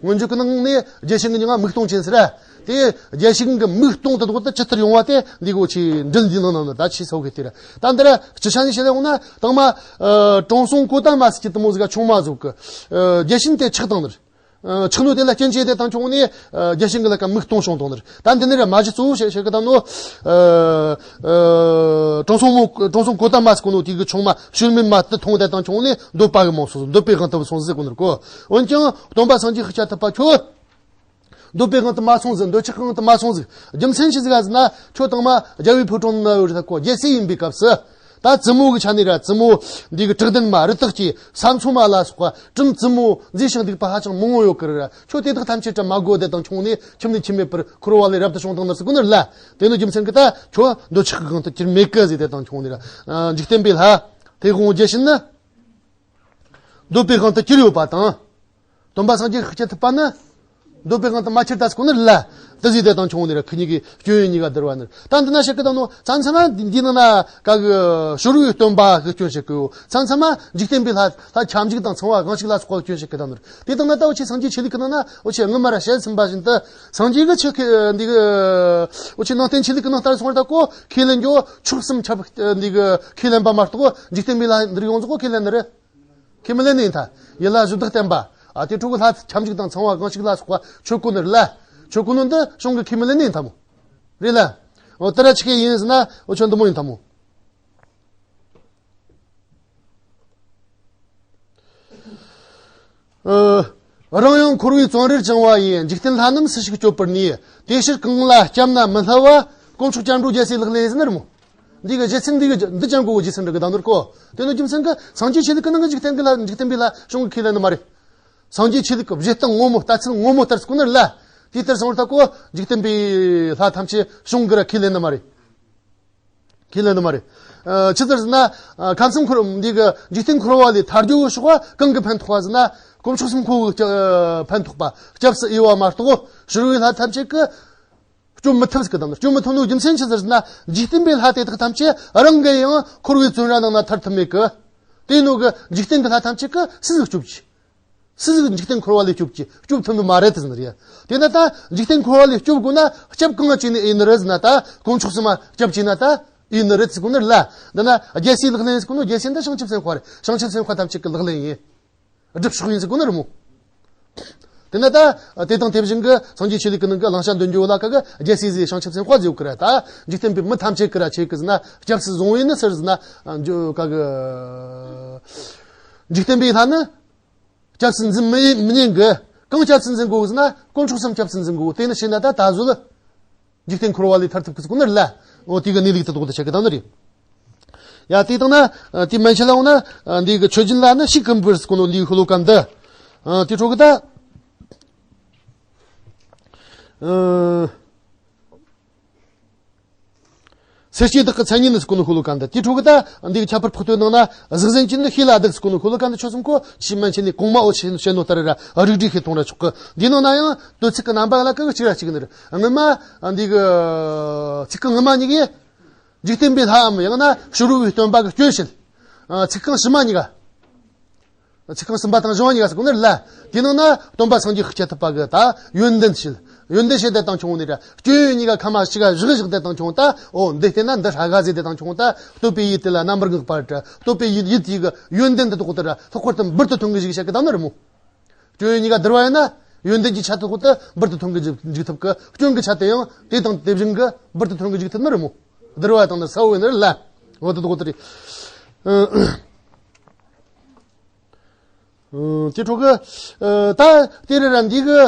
མངོན་བརྗོད་ཀྱི་ནང་ནས་བརྒྱ་བྱིན་གྱི་མྱིང་ང་མིག་སྟོང་ཅན་ཟེར་ར། དེ་བརྒྱ་བྱིན་གྱི་མིག་སྟོང་དུ་དོག་ཏུ་ཇི་ལྟར་ཡོང་བ་དེ་འདི་གོ་ཆི་འདྲི་འདི་ནང་ནང་ད་ཆི་སོ་གི་དེ་ར། ད་འདི་ར་སྤྱི་ཆ་ནས་བཤད་ལ་འོང་ན་དང་མ། ཨ། དྲང་སྲོང་གོ་ཏ་མ་ཟེར་གྱི་དེ་མོ་ཟིག་ག་ཆུང་མ་ཟིག་གི། ཨ། བརྒྱ་བྱིན་དེ་ཆགས་བཏང་ནི་རེད། ཨ། ཆགས་ནོ་དེ་ལ་རྐྱེན་བྱས་དེ་དང་ཁྱོད་ནི། ཨ། བརྒྱ་བྱིན་གྱི་ལ་ཀ་མིག་སྟོང་བྱུང་བཏང་ནི་རེད། ད་འདི་ནི་ར་མ་གཞི་གཙོ་བོ་བཤད་བཤད་གི་ད་ནོ། ཨ། ཨ། དྲང་སྲོང་མོ་དྲང་སྲོང་གོ་ཏ་མ་ཟེར་གོ་ནོ་དེ་གི་ཆུང་མ་ཤུལ་མེད་མ་དེ་མཐོང་དེ་དང་ཁྱོད་ནི་འདོད་པ་གི་མང་སོང་འདོད་པའི་དབང་དུ་སོང་ཟེར་གོ་ནི་རེད་གོ། འོན་ཀྱང་སྟོན་པ་སངས་རྒྱས་ཤཱཀྱ་ཐུབ་པ་ཁྱོད། འདོད་པའི་དབང་དུ་མ་སོང་ཟིག་འདོད་ཆགས་དབང་དུ་མ་སོང་ཟིག་རྒྱུ་མཚན་ཅི་ཟིག་ག་ཟེར་ན་ཁྱོད་དང་མ་རྒྱལ་བའི་ཕོ་བྲང་ན་ཡོད་རེད་ཁོ་རྒྱལ་སྲས་ཡིན་པའི་སྐབས་སུ། ད་བཙུན་མོ་གི་ཆ་ནས་ར་བཙུན་མོ་འདི་གི་བཀྲག་ལྡན་མ་རི་དྭགས་ཀྱི་ས་མཚོ་མ་ལ་སོགས་པ་བྲམ་བཙུན་མོ་མཛེས་ཤིང་སྡུག་པ་ཧ་ཅང་མང་བོ་ཡོད་ཀི་ར། ཁྱོད་དེ་དག་ཐམས་ཅད་ར་མ་གོ་དེ་དང་ཁྱོད་ནི་ཁྱིམ་ནས་ཁྱིམ་མེད་པར་འཁོར་བ་ལས་རབ་ཏུ་བྱུང་དང་ནར་སི་ཀུ་ནར་ལ། དེ་ནི་རྒྱུ་མཚན་གི་ད་ཁྱོད་འདོད་ཆགས་ཀྱི་དབང་དུ་གྱུར་མེད་ཀི་ཟེར་དེ་དང་ཁྱོད་ནི་ར། འཇིག་རྟེན་པའི་ལྷ་དེ་དབང་བརྒྱུད་ཕྱིན་ན། འདོད་པའི་དབང་དུ་གྱུར་ཡོད་པ་དང་། སྟོན་པ་སངས་རྒྱས་ཤཱཀྱ་ཐུབ་པ་ནི། འདོད་པའི་དབང་དུ་མ་གྱུར་ད་ཟེར་གོ་ནི་ལ། དེ་ཟིག་དེ་དང་ཁྱོད་ནི་ར་ཁི་གཉིས་ཀྱི་སྐྱོན་ཡོན་གཉིས་ཀ་བསྡུར་བ་ནི། ད་འདི་ན་བཤད་གི་དང་ནོ་ཚང་ཚང་མ་འདི་ནང་ན་ག་གི་ཕྱི་རོལ་པའི་སྟོན་པ་གི་སྐྱོན་བཤད་གི་ཡོད། ཚང་ཚང་མ་འཇིག་རྟེན་པའི་ལྷ་ལྷ་ཁྱབ་འཇུག་དང་ཚངས་པ་གང་ཞིག་ལ་སོགས་པ་སྐྱོན་བཤད་གི་དང་ནི། དེ་དང་ན་ད་འུ་ཆོས་སངས་རྒྱས་ཆོས་ལུགས་ཀྱི་ནང་ན་འུ་ཆོས་སྔོན་མ་ར་བཤད་ཟིན་པ་བཞིན་དུ་སངས་རྒྱས་ཀྱི་ཆོས་ཀྱི་འདི་གི་འུ་ཆོས་ནང་བསྟན་ཆོས་ལུགས་ཀྱི་ནང་ལྟར་སོང་བར་ད་གོ་ཁས་ལེན་རྒྱུ་ཕྱོགས་གསུམ་ཁྱབ་འདི་གི་ཁས་ལེན་པ་མ་གཏོགས་འཇིག་རྟེན་པའི་ལྷ་འདིར་ཡོངས་རྫོགས་གོ་ཁས་ལེན་ནི་རེད། ཁས་མི་ལེན་ནི་ཡིན་ད། ཡིད་ལ་གཟུགས་དག་བསྟན་པ། ཨ་དེ་ཕྲུ་གུ་ལྷ་ཁྱབ་འཇུག་དང་ཚངས་པ་གང་ཞིག་ལ་སོགས་པ་ཆོས་གོ་ནི་རེད་ལ། ཆོས་གོ་ནི་འདི་གཞུང་གི་ཁས་མི་ལེན་ནི་ཡིན་ད་མོ། རེད་ལ། འོ་དེ་ར་ཆི་གེ་ཡིན་ཟེར་ན་འོ་ཆོས་འདི་མོ་ཡིན་ད་མོ། ཨ། རང་ཡང་འཁོར་བའི་བཙོན་རར་བཅིངས་པ་ཡི། འཇིག་རྟེན་ལྷ་རྣམས་སུ་ཞིག་སྐྱོབ་པར་ནུས། དེ་ཕྱིར་གང་ལ་སྐྱབས་ན་མི་བསླུ་བ། དཀོན་མཆོག་སྐྱབས་འགྲོ་རྒྱལ་སྲས་ལག་ལེན་ཟེར་ནི་རེད་མོ། འདི་གི་རྗེ་བཙུན་འདི་གི་འདི་ཅང་གོ་རྗེ་བཙུན་འདི་གི་དང་ནོར་གོ། དེ་ནི་རྒྱུ་མཚན་གི་སངས་རྒྱས་ཆོས་ལུགས་ཀྱི་ནང་གི་འཇིག་རྟེན་གི་ལ་འཇིག་རྟེན་པའི་ལ་གཞུང་གི་ཁས་ལེན་ནི་མ་རེད། སངས་རྒྱས་ཆོས་ལུགས་ཀྱི་བཞེད་སྟངས་ངོ་མ་ལྟ་ཚུལ་ངོ་མ་ལྟར་སྐུ་ནི་ལ། དེ་ལྟར་སོང་བར་ཐག་གོ་འཇིག་རྟེན་པའི་ལྷ་ཐམས་ཅད་གཞུང་གི་ར་ཁས་ལེན་ནི་མ་རེད། ཁས་ལེན་ནི་མ་རེད། ཨ། ཆི་ཟེར་ཟེར་ན། ཨ། ཁམས་གསུམ་འཁོར་འདི་གི་འཇིག་རྟེན་འཁོར་བ་ལས་ཐར་རྒྱུ་གི་ཕྱོགས་གང་གི་ཕན་ཐོགས་པ་ཟེར་ན། དཀོན་མཆོག་གསུམ་མཁོ་གི་ཕན་ཐོགས་པ་སྐྱབས་སུ་འོས་པ་མ་གཏོགས་ཕྱི་རོལ་པའི་ལྷ་ཐམས་ཅད་ཀྱིས་སྐྱོབ་མི་ཐུབ་ཟེར་གི་དང་། སྐྱོབ་མི་ཐུབ་ནོ་རྒྱུ་མཚན་ཆི་ཟེར་ཟེར་ན། འཇིག་རྟེན་པའི་ལྷ་དེ་དག་ཐམས་ཅད་རང་གིས་ཡང་འཁོར་བའི་བཙོན་ར་ནང་ན་ཐར་ཐུབ་མེད་གི། དེ་ནོ་གི་འཇིག་རྟེན་གི་ལྷ་ཐམས་ཅད་ཀྱིས་སུ་ཟིག་སྐྱོབ་ཀྱི། སུ་ཟིག་འཇིག་རྟེན་འཁོར་བ་ལས་སྐྱོབ་ཀྱི་སྐྱོབ་ཐུབ་ནི་མ་རེད་དེ་ཟེར་ནི་རེད། དེ་ན་ད་འཇིག་རྟེན་འཁོར་བ་ལས་སྐྱོབ་དགོས་ན་སྐྱབས་གང་བྱས་ནས་ཨེ་ནི་རེད་ཟེར་ན། ད་དཀོན་མཆོག་གསུམ་མ་སྐྱབས་བྱས་ན་ད་ཨེ་ནི་རེད་ཟེར་གོ་ནི་རེད་ལ། འདི་ན་རྒྱལ་སྲས་ལག་ལེན་ཟེར་གོ་ནོ་རྒྱལ་སྲས་འདི་བྱང་ཆུབ་སེམས་དཔའ་རེད། བྱང་ཆུབ་སེམས་དཔའ་ཐམས་ཅད་ཀྱི་ལག་ལེན་ཡིན། སྒྲུབ་ཕྱོགས་ཡིན་ཟེར་གོ་ནི་རེད་མོ། དེ་ན་ད་དེ་དང་དེ་བཞིན་གྱི་སངས་རྒྱས་ཆོས་ལུགས་ཀྱི་ནང་གི་བླང་བྱ་འདོན་རྒྱུ་ལ་ཁ་གི་རྒྱལ་སྲས་ཟེར་བྱང་ཆུབ་སེམས་དཔའ་ཟེར་གི་ར། ད་འཇིག་རྟེན་པའི་མི་ཐམས་ཅད་ཀྱི་ར་ཆེ་གི་ཟེར་ན་སྐྱབས་སུ་བཟུང་བས་ནི་ཟེར་ཟེར་ན། འཇུ་ཁ་གི་འཇིག་རྟེན་པའི་ལྷ་ནི། སྐྱབས་སུ་འཛིན་མི་མི་ཉན་གི། གང་སྐྱབས་སུ་འཛིན་དགོས་ཟེར་ན་དཀོན་མཆོག་གསུམ་སྐྱབས་སུ་འཛིན་དགོས། དེ་ནི་བྱས་ན་ད་ད་གཟོད་འཇིག་རྟེན་འཁོར་བ་ལས་ཐར་ཐུབ་ཀི་ཟེར་གོ་ནི་རེད་ལ། འོ་དེ་གི་གནས་ལུགས་དེ་ཐོག་ཏུ་ཆགས་ཀི་དང་ནི་རེད། ཡ་དེ་དང་ན་དེ་མན་ཆད་ལ་འོང་ན་འདི་གི་མཆོད་སྦྱིན་ལ་ནི་ཤིག་གི་འབུལ་ཟེར་གོ་ནོ་འདི་གི་ཤོ་ལོ་ཀ་འདི། དེ་འཕྲོ་གི་ད། སེར་སྐྱའི་བདག་གི་མཚན་ཉིད་ནི་ཟེར་གོ་ནོ་ཤོ་ལོ་ཀ་འདི། དེའི་འཕྲོ་གི་ད་འདི་གི་ཁྱད་པར་ཕོག་ཐུག་ནང་ན་གཟུགས་ཟིན་གྱི་ནི་ཤེས་ལ་བདག་ཟེར་གོ་ནོ་ཤོ་ལོ་ཀ་འདི་ཆོ་གསུམ་གོ་ཆི་མན་ཆད་ནས་གོང་མ་འོ་ཆི་བཤད་ནོ་ལྟར་ར་རིགས་བསྒྲེས་ཤིག་གཏོང་ར་ཆོག་གི། འདི་ནང་ན་ཡང་དོད་ཚིག་གི་རྣམ་པ་ལ་ཁ་གི་གཅིག་ར་གཅིག་ནི་རེད། སྔོན་མ་འདི་གི་ཚིག་རྐང་སྔོན་མ་གཉིས་ཀྱིས་འཇིག་རྟེན་པའི་ལྷའམ་ཡང་ན་ཕྱི་རོལ་པའི་སྟོན་པ་གི་སྐྱོན་བཤད། ཚིག་རྐང་ཕྱི་མ་གཉིས་ཀ་ཚིག་རྐང་གསུམ་པ་དང་བཞི་བ་གཉིས་ཀ་ཟེར་གོ་ནི་རེད་ལ། དེའི་ནང་ན་སྟོན་པ་སངས་རྒྱས་ཤཱཀྱ་ཐུབ་པ་གི་ད་ཡོན་ཏན་བཤད། ཡོན་ཏན་བཤད་དེ་དང་ཁྱོད་ནི་ར་སྐྱོན་ཡོན་གཉིས་ཀ་ཁ་མ་གཅིག་ག་བཞག་བཞག་དེ་དང་ཁྱོད་ད་འོ་འདི་བལྟས་ན་འདི་ཧྲ་ག་ཟེར་དེ་དང་ཁྱོད་ད་བསྟོད་པའི་ཡུལ་དེ་ལ་རྣམ་པར་དག་པར་བྲི། བསྟོད་པའི་ཡུལ་ཡུལ་དེ་གི་ཡོན་ཏན་དེ་དག་དེ་ར་ལྷག་པར་དུ་འབུར་དུ་ཐོན་གི་ཞིག་བཤད་གི་དང་ནི་རེད་མོ། སྐྱོན་ཡོན་གཉིས་ཀ་བསྡུར་བ་ཡིན་ན་ཡོན་ཏན་གྱི་ཆ་དེ་དག་དེ་འབུར་དུ་ཐོན་གི་འཇུག་ཐུབ་གི། སྐྱོན་གྱི་ཆ་དེ་ཡང་དེ་དང་དེ་བཞིན་གི་འབུར་དུ་ཐོན་གི་འཇུག་ཐུབ་ནི་རེད་མོ། བསྡུར་བ་དང་ནི་ས་བོ་ཡིན་ནི་རེད་ལ། འོ་དེ་དག་དེ་རེད། ཨ། དེ་འཕྲོ་གི། ཨ། ད་དེ་རེད་ར་འདི་གི།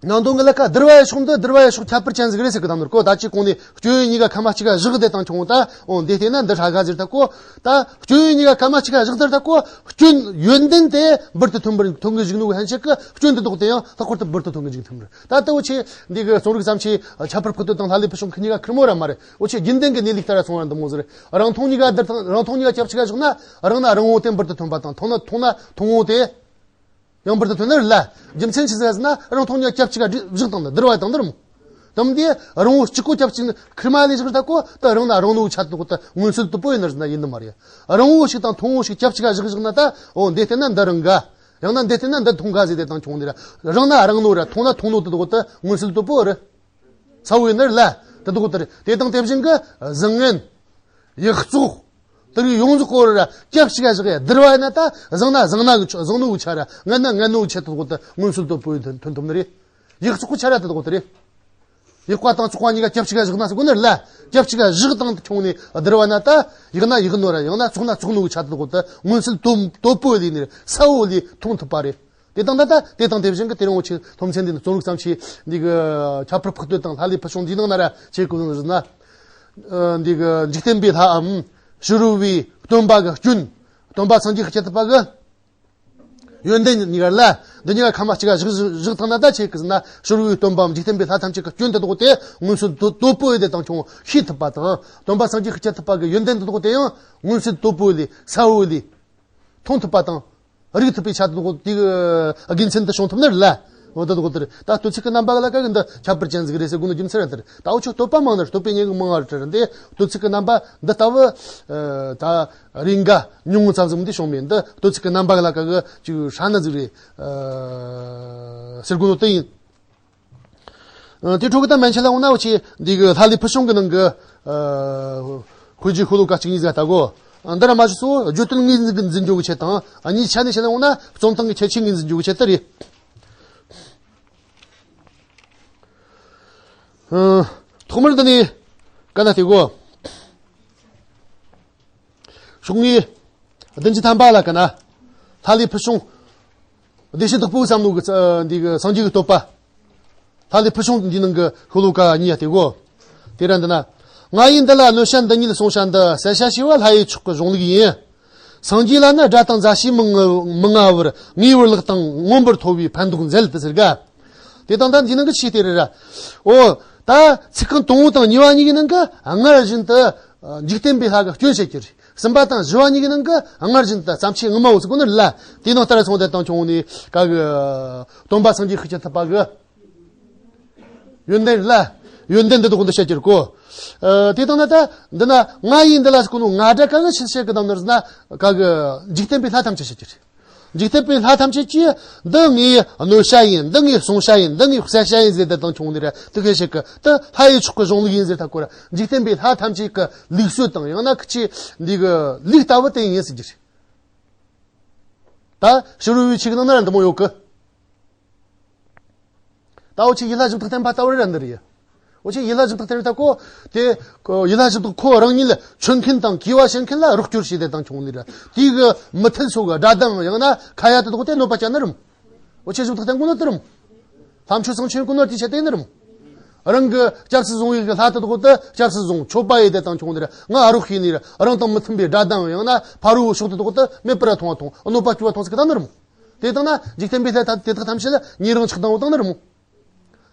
ནང་དོན་གྱི་ལ་ཁ་བསྡུར་བ་ཡི་ཕྱོགས་འདི་བསྡུར་བ་ཡི་ཕྱོགས་ཁྱད་པར་ཅན་ཟིག་རེད་ཟེར་གི་དང་ནོར་གོ། ད་ཅི་གོང་ནས་སྐྱོན་ཡོན་གཉིས་ཀ་ཁ་མ་གཅིག་ག་བཞག་དེ་དང་ཁྱོང་ད། འོ་འདི་བལྟས་ན་འདི་ཧྲ་ག་ཟེར་ད་གོ། ད་སྐྱོན་ཡོན་གཉིས་ཀ་ཁ་མ་གཅིག་ག་བཞག་དེ་ད་གོ། སྐྱོན་ཡོན་ཏན་དེ་འབུར་དུ་ཐོན་པར་ཐོན་གི་བཞག་ནོ་གི་ཕན་ཆད་གི། སྐྱོན་དེ་དག་དེ་ཡང་ལྷག་པར་དུ་འབུར་དུ་ཐོན་གི་བཞག་ཐུབ་རེད། ད་ལྟ་འུ་ཆེ་འདི་གི་རྩོམ་རིག་བརྩམས་ཆོས་ཁྱད་པར་ཕུགས་བསྟོད་དང་ལྷ་ལས་ཕུལ་བྱུང་གི་གཉིས་ཀ་ཁེར་མོ་ར་མ་རེད། འུ་ཆེ་རྒྱུན་ལྡན་གི་གནས་ལུགས་ལྟར་ར་སོང་བ་འདི་མོ་ཟེར། རང་མཐོང་གཉིས་ཀ་བསྡུར་དང་རང་མཐོང་གཉིས་ཀ་ཁྱབ་གཅིག་ག་བཞག་ན། རང་ན་རང་ངོ་དེ་འབུར་དུ་ཐོན་པ་དང་མཐོང་ན་མཐོང་ན་མཐོང་ངོ་དེ་ཡང་འབུར་དུ་ཐོན་ནི་རེད་ལ། རྒྱུ་མཚན་ཅི་ཟེར་ན་རང་མཐོང་གཉིས་ཀ་ཁྱབ་གཅིག་ག་བཞག་དང་ནི་བསྡུར་བ་དང་འདིར་མོ། དམ་དེ་རང་ངོ་གཅིག་གོ་ཁྱབ་གཅིག་ནི་ཁེར་མོ་ལས་བཞག་ད་གོ། ད་རང་ན་རང་ནོ་ཆ་དག་ད་མངོན་གསལ་དོད་པོ་ཡིན་ནི་རེད་ན་ཡིན་ནི་མ་རེད། རང་ངོ་ཞིག་དང་མཐོང་ངོ་ཞིག་ཁྱབ་གཅིག་ག་བཞག་བཞག་ན་ད། འོ་འདི་བལྟས་ན་འདི་རང་ག། ཡང་ན་འདི་བལྟས་ན་འདི་མཐོང་ག་ཟེར་དེ་དང་ཁྱོང་ནི་ར། རང་ན་རང་ནོ་ར་མཐོང་ན་མཐོང་ནོ་དེ་དག་ད་མངོན་གསལ་དོད་པོ་རེད། ཚ་བོའི་ནི་རེད་ལ། དེ་དག་དེ་རེད། དེ་དང་དེ་བཞིན་གྱི་བཟང་ངན། ཡག་བཙོག། དེ་རིགས་ཡོངས་རྫོགས་སྐོར་ར་ཁྱབ་གཅིག་ག་བཞག་ཡ་བསྡུར་བ་ཡིན་ན་ད། བཟང་ན་བཟང་ན་གི་ཆ། བཟང་ནོ་གི་ཆ་ར། ངན་ན་ངན་ནོ་གི་ཆ་དེ་དག་ད་མངོན་གསལ་དོད་པོ་ཡིན་ཐོན་ཐོན་ཐུབ་ནི་རེད། ཡག་བཙོག་གི་ཆ་ར་དེ་དག་དེ་རེད། ཡག་པ་དང་བཙོག་པ་གཉིས་ཀ་ཁྱབ་གཅིག་ག་བཞག་ན་ཟེར་གོ་ནི་རེད་ལ། ཁྱབ་གཅིག་ག་བཞག་དང་ཁྱོང་ནས་བསྡུར་བ་ན་ད། ཡག་ན་ཡག་ནོ་ར། ཡང་ན་བཙོག་ན་བཙོག་ནོ་གི་ཆ་དེ་དག་ད་མངོན་གསལ་དོད་དོད་པོ་ལས་ནི་རེད། ས་བོ་ལས་མཐོང་ཐུབ་པ་རེད། དེ་དང་ད་ལྟ་དེ་དང་དེ་བཞིན་གྱི་དེ་རིང་འུ་ཆེ་སློབ་ཚན་འདི་ནི་རྩོམ་རིག་བརྩམས་ཆོས་འདི་གི་ཁྱད་པར་ཕུགས་བསྟོད་དང་ལྷ་ལས་ཕུལ་བྱུང་འདིའི་ནང་ན་ར་ཆེ་ཀུ་ཟེར་ན། འདི་གི་འཇིག་རྟེན་པའི་ལྷའམ་ཕྱི་རོལ་པའི་སྟོན་པ་གི་སྐྱོན། སྟོན་པ་སངས་རྒྱས་ཀྱི་སྤྱི་ཐུབ་པ་གི་ཡོན་ཏན་གཉིས་ཀ་ལ། འདི་གཉིས་ཀ་ཁ་མ་གཅིག་ག་བཞག་བཞག་བཞག་ཐང་ན་ད་ཆེ་ཀུ་ཟེར་ན་ཕྱི་རོལ་པའི་སྟོན་པའམ་འཇིག་རྟེན་པའི་ལྷ་ཐམས་ཅད་ཀྱི་སྐྱོན་དེ་དག་དེ་མངོན་གསལ་དོད་དོད་པོ་ཡོད་དེ་དང་ཁྱོང་ཤེས་ཐུབ་པ་དང་། སྟོན་པ་སངས་རྒྱས་ཀྱི་སྤྱི་ཐུབ་པ་གི་ཡོན་ཏན་དེ་དག་དེ་ཡང་མངོན་གསལ་དོད་པོ་ལས་ས་བོ་ལས་མཐོང་ཐུབ་པ་དང་། རིག་ཐུབ་པའི་ཆ་དེ་དག་དེ་གི་དགེ་མཚན་དུ་བྱུང་ཐུབ་ནི་རེད་ལ། འོ་དེ་དག་དེ་རེད། ད་བསྟོད་ཚིག་གི་རྣམ་པ་གི་ལ་ཀ་གི་འདི་ཁྱད་པར་ཅན་ཟིག་རེད་ཟེར་དགོས་ནི་རྒྱུ་མཚན་རེད་དེ་རེད། ད་འུ་ཆོ་བསྟོད་པ་མང་ནི་རེད། བསྟོད་པའི་སྙན་ངག་མང་བ་རེད་དེ་རེད། འདི་བསྟོད་ཚིག་གི་རྣམ་པ་འདི་ལྟ་བུ། ཨ། ད་རེས་འགའ་ཉུང་ངུ་ཙམ་ཟིག་འདི་བྱུང་མེད། འདི་བསྟོད་ཚིག་གི་རྣམ་པ་གི་ལ་ཀ་གི་ཅིག་ཧྲ་ནི་ཟིག་རེད། ཨ། ཟེར་དགོས་ནོ་དེ་ཡིན། ཨ། དེ་འཕྲོ་གི་ད་མན་ཆད་ལ་འོང་ན་འུ་ཆོ་འདི་གི་ལྷ་ལས་ཕུལ་བྱུང་གི་ནང་གི། ཨ། དཔེ་རྒྱུད་ཤོ་ལོ་ཀ་གཅིག་གཉིས་ཟིག་ལྟ་གོ། ཨ། འདི་ར་མ་ཞུ་སོ་བརྗོད་དོན་ངོས་འཛིན་གི་འཛིན་རྒྱུ་གི་ཆེད་དང་། ཨ། གཉིས་ཆ་ནས་བཤད་ན་འོང་ན་རྩོམ་སྟངས་ཀྱི་ཁྱད་ཆོས་ངོས་འཛིན་རྒྱུ་གི་ཆེད་དུ་རེད། ཨ། ཐོག་མར་འདི་ནས་ག་ན་དེ་གོ། ཤོག་ངོས་བདུན་ཅུ་ཐམ་པ་ལ་ཀ་ན། ལྷ་ལས་ཕུལ་བྱུང་། བདེ་གཤེགས་བདག་པོའི་བསམ་བློ་གི་ཚ། འདི་གི་སངས་རྒྱས་ཀྱི་བསྟོད་པ། ལྷ་ལས་ཕུལ་བྱུང་འདིའི་ནང་གི་ཤོ་ལོ་ཀ་གཉིས་ཡ་དེ་གོ། དེ་ར་འདི་ན། ང་ཡིས་འདི་ལ་གནོད་བྱ་འདི་ཉིད་གསུང་བྱ་འདི། གསལ་བྱ་ཞེས་པ་ལྷ་ཡི་མཆོག་གི་གཞུང་ལུགས་ཡིན། སངས་རྒྱས་ལ་ནི་སྒྲ་དང་མཛའ་བཤེས་མི་མངའ་མི་མངའ་བར། ངེས་པར་ལག་དང་མངོན་པར་མཐོ་བའི་ཕན་འདོགས་མཛད་དུ་ཟེར་ག། དེ་དང་ད་འདི་ནང་གི་ཆེས་དེ་རེད་ར། འོ། ད་ཚིག་རྐང་དང་པོ་དང་གཉིས་པ་གཉིས་ཀྱི་ནང་གི་སྔར་བཞིན་དུ་འཇིག་རྟེན་པའི་ལྷ་གི་སྐྱོན་བཤད་ཀྱི་རེད། གསུམ་པ་དང་བཞི་བ་གཉིས་ཀྱི་ནང་གི་སྔར་བཞིན་དུ་བརྩམས་ཆོས་ངོ་མ་འོ་ཚིག་གོ་ནི་རེད་ལ། དེའི་ནང་ལྟར་སོང་དེ་དང་ཁྱོང་ནས་ག་གི་སྟོན་པ་སངས་རྒྱས་ཤཱཀྱ་ཐུབ་པ་གི་ཡོན་ཏན་རེད་ལ། ཡོན་ཏན་འདི་དག་འདི་བཤད་ཀྱི་རེད་གོ། ཨ། དེ་དང་ན་ད་འདི་ན་ང་ཡིས་འདི་ལ་ཟེར་གོ་ནོ་ང་སྒྲ་ག་གི་ཆི་བཤད་གི་དང་ནི་རེད་ན། ག་གི་འཇིག་རྟེན་པའི་ལྷ་ཐམས་ཅད་བཤད་ཀྱི་རེད། འཇིག་རྟེན་པའི་ལྷ་ཐམས་ཅད་ཀྱིས་འདི་ངའི་གནོད་བྱ་ཡིན། འདི་ངའི་བསྲུང་བྱ་ཡིན། འདི་ངའི་བསད་བྱ་ཡིན་ཟེར་དེ་དང་ཁྱོང་ནི་ར་དེ་གི་བཤད་གི། དེ་ལྷ་ཡི་མཆོག་གི་གཞུང་ལུགས་ཡིན་ཟེར་ད་གོ་ར། འཇིག་རྟེན་པའི་ལྷ་ཐམས་ཅད་ཀྱི་ལུགས་སྲོལ་དང་ཡང་ན་ཁི་ཆོ་འདི་གི་ལུགས་ལྟ་བུ་དེ་ཡིན་ཟེར་གྱི་རེད། ད་ཕྱི་རོལ་པའི་ཆོས་ཀྱི་ནང་ན་ར་འདི་མོ་ཡོད་གི། ད་འུ་ཆོ་ཡིད་ལྷ་གཞི་བདག་བསྟན་པ་ལྟ་བུ་ར་འདི་རེད། འུ་ཆོ་ཡིད་ལྷ་གཞི་བདག་བསྟན་པ་ལྟ་གོ། དེ་ཡིད་ལྷ་གཞི་བདག་ཁོ་རང་ཉིད་ལ་མཆོད་མཁན་དང་གུས་པ་བྱེད་མཁན་ལ་རོགས་སྐྱོར་བྱས་དེ་དང་ཁྱོང་ནི་ར། དེ་གི་མི་མཐུན་ཕྱོགས་གི་དགྲ་གདམས་ཡང་ན་ཁ་ཡ་དེ་དག་དེ་གནོད་པ་བསྐྱལ་ནི་རེད། འུ་ཆོ་གཞི་བདག་བསྟན་གོ་ནི་དེ་རེད། ལྷ་མཆོད་ཚངས་ཆོས་གོ་ནི་དེ་བྱས་དེ་ནི་རེད། རང་གི་སྐྱབས་སུ་བཟུང་བའི་གི་ལྷ་དེ་དག་དེ་སྐྱབས་སུ་བཟུང་མཆོད་པ་ཡེ་དེ་དང་ཁྱོང་ནི་ར། ང་རོགས་བྱས་ནི་ར། རང་དང་མི་མཐུན་པའི་དགྲ་གདམས་ཡང་ན་ཕ་རོལ་ཕྱོགས་དེ་དག་དེ་མེད་པར་མཐོང་བ་མཐོང་། གནོད་པ་བསྐྱལ་བ་མཐོང་ཟེར་གི་ད་ནི་རེད། དེ་དང་ན་འཇིག་རྟེན་པའི་ལྷ་དེ་དག་ཐམས་ཅད་ལ་ཉེ་རིང་ཆགས་སྡང་ཡོད་དང་ནི་རེད་མོ།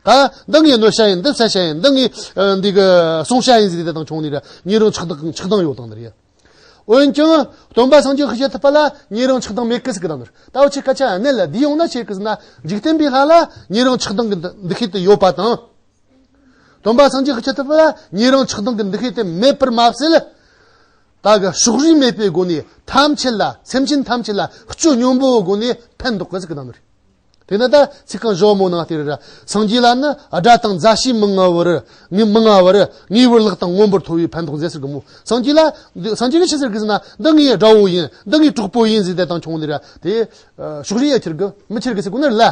ད་འདི་ངའི་གནོད་བྱ་ཡིན། འདི་བསད་བྱ་ཡིན། འདི་ངའི་ཨ་འདི་གི་བསྲུང་བྱ་ཡིན་ཟེར་དེ་དང་ཁྱོང་ནི་ར་ཉེ་རིང་ཆགས་སྡང་ཆགས་སྡང་ཡོད་དང་ནི་རེད། འོན་ཀྱང་སྟོན་པ་སངས་རྒྱས་ཤཱཀྱ་ཐུབ་པ་ལ་ཉེ་རིང་ཆགས་སྡང་མེད་གི་ཟེར་གི་དང་ནི་རེད། ད་འུ་ཆོ་སྐད་ཆ་གནད་ལ་བསྡུས་ཡོང་ན་ཆི་ཟེར་གི་ཟེར་ན། འཇིག་རྟེན་པའི་ལྷ་ལ་ཉེ་རིང་ཆགས་སྡང་གི་འདུ་འདུ་ཤེས་དེ་ཡོད་པ་དང་། སྟོན་པ་སངས་རྒྱས་ཤཱཀྱ་ཐུབ་པ་ལ་ཉེ་རིང་ཆགས་སྡང་གི་འདུ་ཤེས་དེ་མེད་པར་མ་ཟད། ད་གི་ཕྱོགས་རིས་མེད་པའི་སྒོ་ནས་ཐམས་ཅད་ལ། སེམས་ཅན་ཐམས་ཅད་ལ་སྤྱོད་སྙོམས་པོའི་སྒོ་ནས་ཕན་འདོགས་གི་ཟེར་གི་དང་ནི་རེད། དེ་ནི་ད་ཚིག་རྐང་བཞི་བ་མོ་ནང་དེ་རེད་ར། སངས་རྒྱས་ལ་ནི་དགྲ་དང་མཛའ་བཤེས་མི་མངའ་བར། ངེས་མི་མངའ་བར་ངེས་པར་ལག་དང་མངོན་པར་མཐོ་བའི་ཕན་འདོགས་མཛད་ཟེར་གི་མོ། སངས་རྒྱས་ལ་སངས་རྒྱས་ཀྱིས་ཆི་ཟེར་གི་ཟེར་ན། འདི་ངའི་དགྲ་བོ་ཡིན། འདི་ངའི་གྲོགས་པོ་ཡིན་ཟེར་དེ་དང་ཁྱོང་ནི་ར་དེ་ཕྱོགས་རིས་ཡ་ཁྱེར་གི་མི་ཁྱེར་གི་ཟེར་གོ་ནི་རེད་ལ།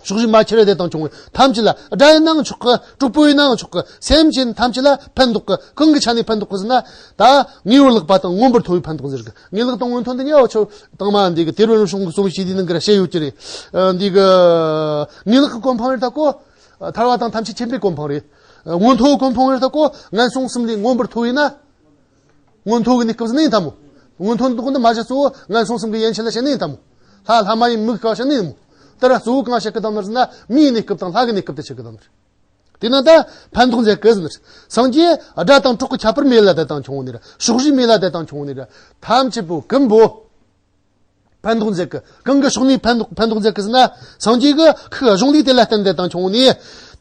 ཕྱོགས་བཞི་མ་ཁྱེར་བ་དེ་དང་བྱུང་བའི་ཐམས་ཅད་ལ། དགྲ་ཡིན་ནའང་ཆོག་གི། གྲོགས་པོ་ཡིན་ནའང་ཆོག་གི། སེམས་ཅན་ཐམས་ཅད་ལ་ཕན་འདོགས་གི། གང་གི་ཆ་ནས་ཕན་འདོགས་གི་ཟེར་ན། ད་ངེས་པར་ལེགས་པ་དང་མངོན་པར་མཐོ་བའི་ཕན་འདོགས་ཟེར་གི། ངེས་ལེགས་དང་མངོན་མཐོ་འདི་གཉིས་ཀ་ཆོ་དང་མ་འདི་གི་དེ་རུ་རིམ་བྱུང་གི་རྩོམ་བྱེད་དུས་ནང་གི་ར་བཤད་ཡོད་ཀྱི་རེད། ཨ། འདི་གི་ངེས་ལེགས་ཀྱི་གོ་འཕང་རེད་ད་གོ། ཐར་པ་དང་ཐམས་ཅད་མཁྱེན་པའི་གོ་འཕང་རེད། མངོན་མཐོ་གི་གོ་འཕང་རེད་ད་གོ། ངན་སོང་གསུམ་ལས་མངོན་པར་མཐོ་བས་ན། མངོན་མཐོ་གི་གནས་སྐབས་ཟེར་ནི་ཡིན་ད་མོ། མངོན་མཐོ་འདུག་འདི་མ་བྱ་གཙོ་བོ་ངན་སོང་གསུམ་གི་ཡན་ཆད་ལ་བཤད་ནི་ཡིན་ད་མོ། ལྷ་ལྷ་མ་ཡིན་མི་གི་སྐབས་བཤད་ནི་ཡིན་མོ། དེ་ར་གཙོ་བོ་གང་བཤད་གི་དང་ནི་ཟེར་ན། མིའི་གནས་སྐབས་དང་ལྷ་གི་གནས་སྐབས་དེ་བཤད་གི་དང་ནི། དེ་ན་ད་ཕན་འདོགས་མཛད་གི་ཟེར་ནི། སངས་རྒྱས་དགྲ་དང་གྲོགས་ཀྱི་ཁྱད་པར་མེད་ལ་དེ་དང་ཆུང་ནི་ར། ཕྱོགས་བཞི་མེད་ལ་དེ་དང་ཆུང་ནི་ར། ཐམས་ཅད་པོ་ཀུན་པོ་ཕན་འདོགས་མཛད་གི། གང་གི་ཕྱོགས་ནས་ཕན་འདོགས་ཕན་འདོགས་མཛད་གི་ཟེར་ན། སངས་རྒྱས་ཀྱི་ཁུ་གཞུང་ལུགས་དེ་ལ་བརྟེན་དེ་དང་ཆུང་ནི།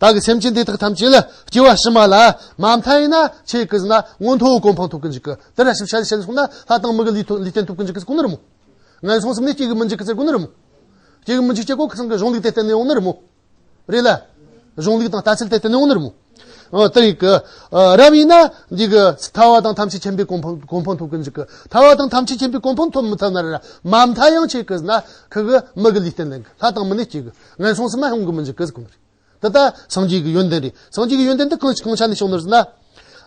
ད་གི་སེམས་ཅན་དེ་དག་ཐམས་ཅད་ལ་སྐྱེ་བ་ཕྱི་མ་ལ་མ་མཐའ་ཡིན་ན་ཆེ་གི་ཟེར་ན། མངོན་མཐོ་གི་གོ་འཕང་ཐོབ་གི་འཇུག་གི། དེ་ར་ཞིབ་ཆ་ལ་བཤད་སོང་ན། ལྷ་དང་མི་གི་ལུས་ཐོབ་ལུས་རྟེན་ཐོབ་གི་འཇུག་གི་ཟེར་གོ་ནི་རེད་མོ། ངན་སོང་གསུམ་ནས་སྐྱེ་གི་མི་འཇུག་གི་ཟེར་གོ་ནི་རེད་མོ། སྐྱེ་གི་མི་འཇུག་ཅེས་གོ་ཁི་སང་གི་གཞུང་ལུགས་དེ་བརྟེན་ནས་ཡོང་ནི་རེད་མོ། རེད་ལ། གཞུང་ལུགས་དང་ལྟ་ཚུལ་དེ་བརྟེན་ནས་ཡོང་ནི་རེད་མོ། ཨ། དེ་ཡིན་གི། ཨ། རབ་ཡིན་ན་འདི་གི་ཐར་པ་དང་ཐམས་ཅད་མཁྱེན་པའི་གོ་འཕང་གོ་འཕང་ཐོབ་གི་འཇུག་གི། ཐར་པ་དང་ཐམས་ཅད་མཁྱེན་པའི་གོ་འཕང་ཐོབ་མི་ཐུབ་ན་ར། མ་མཐའ་ཡང་ཆེ་གི་ཟེར་ན། ཁི་གི་མི་གི་ལུས་རྟེན་ལེན་གི། ལྷ་དང་མི་ནས་སྐྱེ་གི། ངན་སོང་གསུམ་ལ་ཡོང་གི་མི་འཇུག་གི་ཟེར་གོ་ནི་རེད། དེ་ལྟ་སངས་རྒྱས་ཀྱི་ཡོན་ཏན་རེད། སངས་རྒྱས་ཀྱི་ཡོན་ཏན་དེ་གང་གང་ཆ་ནས་བྱུང་ནི་རེད་ཟེར་ན།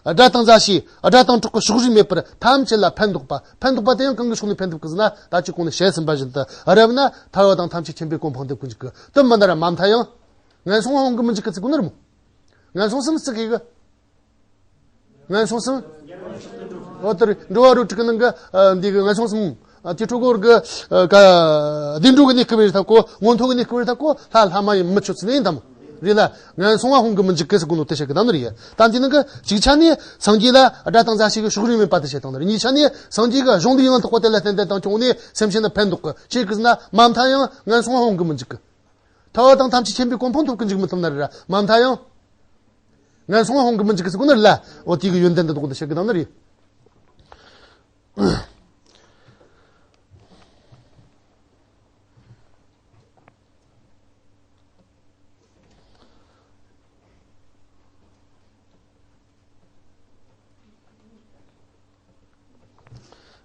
དགྲ་དང་མཛའ་བཤེས། དགྲ་དང་གྲོགས་ཀྱི་ཕྱོགས་བཞི་མེད་པར་ཐམས་ཅད་ལ་ཕན་འདོགས་པ། ཕན་འདོགས་པ་དེ་ཡང་གང་གི་ཕྱོགས་ནས་ཕན་འདོགས་གི་ཟེར་ན། ད་ཅི་གོང་ནས་བཤད་ཟིན་པ་བཞིན་དུ། རབ་ན་ཐར་པ་དང་ཐམས་ཅད་མཁྱེན་པའི་གོ་འཕང་ཐོབ་གི་འཇུག་གི། དེ་མིན་ན་ར་མ་མཐའ་ཡང་ངན་སོང་ལ་ཡོང་གི་མི་འཇུག་གི་ཟེར་གོ་ནི་རེད་མོ། ངན་སོང་གསུམ་ཟེར་གི་གི། ངན་སོང་གསུམ། འོ་དེ་རེད། འགྲོ་བ་རིགས་དྲུག་གི་ནང་གི། ཨ། འདི་གི་ངན་སོང་གསུམ། ཨ། དེ་འཕྲོ་གོ་གི། ཨ། ག་བདེ་འགྲོ་གི་གནས་སྐབས་རེད་ད་གོ། མངོན་མཐོ་གི་གནས་སྐབས་རེད་ད་གོ། ལྷ་ལྷ་མ་ཡིན་མི་ཆོག་ཟེར་ནི་ཡིན་ད་མོ། རེད་ལ། ངན་སོང་ལ་ཡོང་གི་མི་འཇུག་གི་ཟེར་གོ་ནོ་དེ་བཤད་གི་ད་ནི་རེད། ད་འདི་ནང་གི་གཅིག་ཆ་ནས་སངས་རྒྱས་ལ་དགྲ་དང་མཛའ་བཤེས་ཀྱི་ཕྱོགས་རིས་མེད་པ་དེ་བཤད་བཏང་ནི་རེད། གཉིས་ཆ་ནས་སངས་རྒྱས་ཀྱི་གཞུང་ལུགས་ཡང་དག་པ་དེ་ལ་བརྟེན་ཏེ་དང་བྱུང་ནས་སེམས་ཅན་ལ་ཕན་འདོགས་གི། ཆེ་གི་ཟེར་ན་མ་མཐའ་ཡང་ངན་སོང་ལ་ཡོང་གི་མི་འཇུག་གི། ཐར་པ་དང་ཐམས་ཅད་མཁྱེན་པའི་གོ་འཕང་ཐོབ་གི་འཇུག་མི་ཐུབ་ན་རེད་ར། མ་མཐའ་ཡང་ངན་སོང་ལ་ཡོང་གི་མི་འཇུག་གི་ཟེར་གོ་ནི་རེད་ལ། འོ་དེ་གི་ཡོན་ཏན་དེ་དག་དེ་བཤད་གི་ད་ནི་རེད།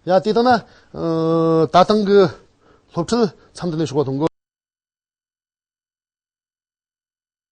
ཡ། དེ་ལྟ་ན། ཨ། ད་ཐེངས་ཀྱི་སློབ་ཁྲིད་མཚམས་འདི་ནས་ཞོག་པ་གཏོང་གོ།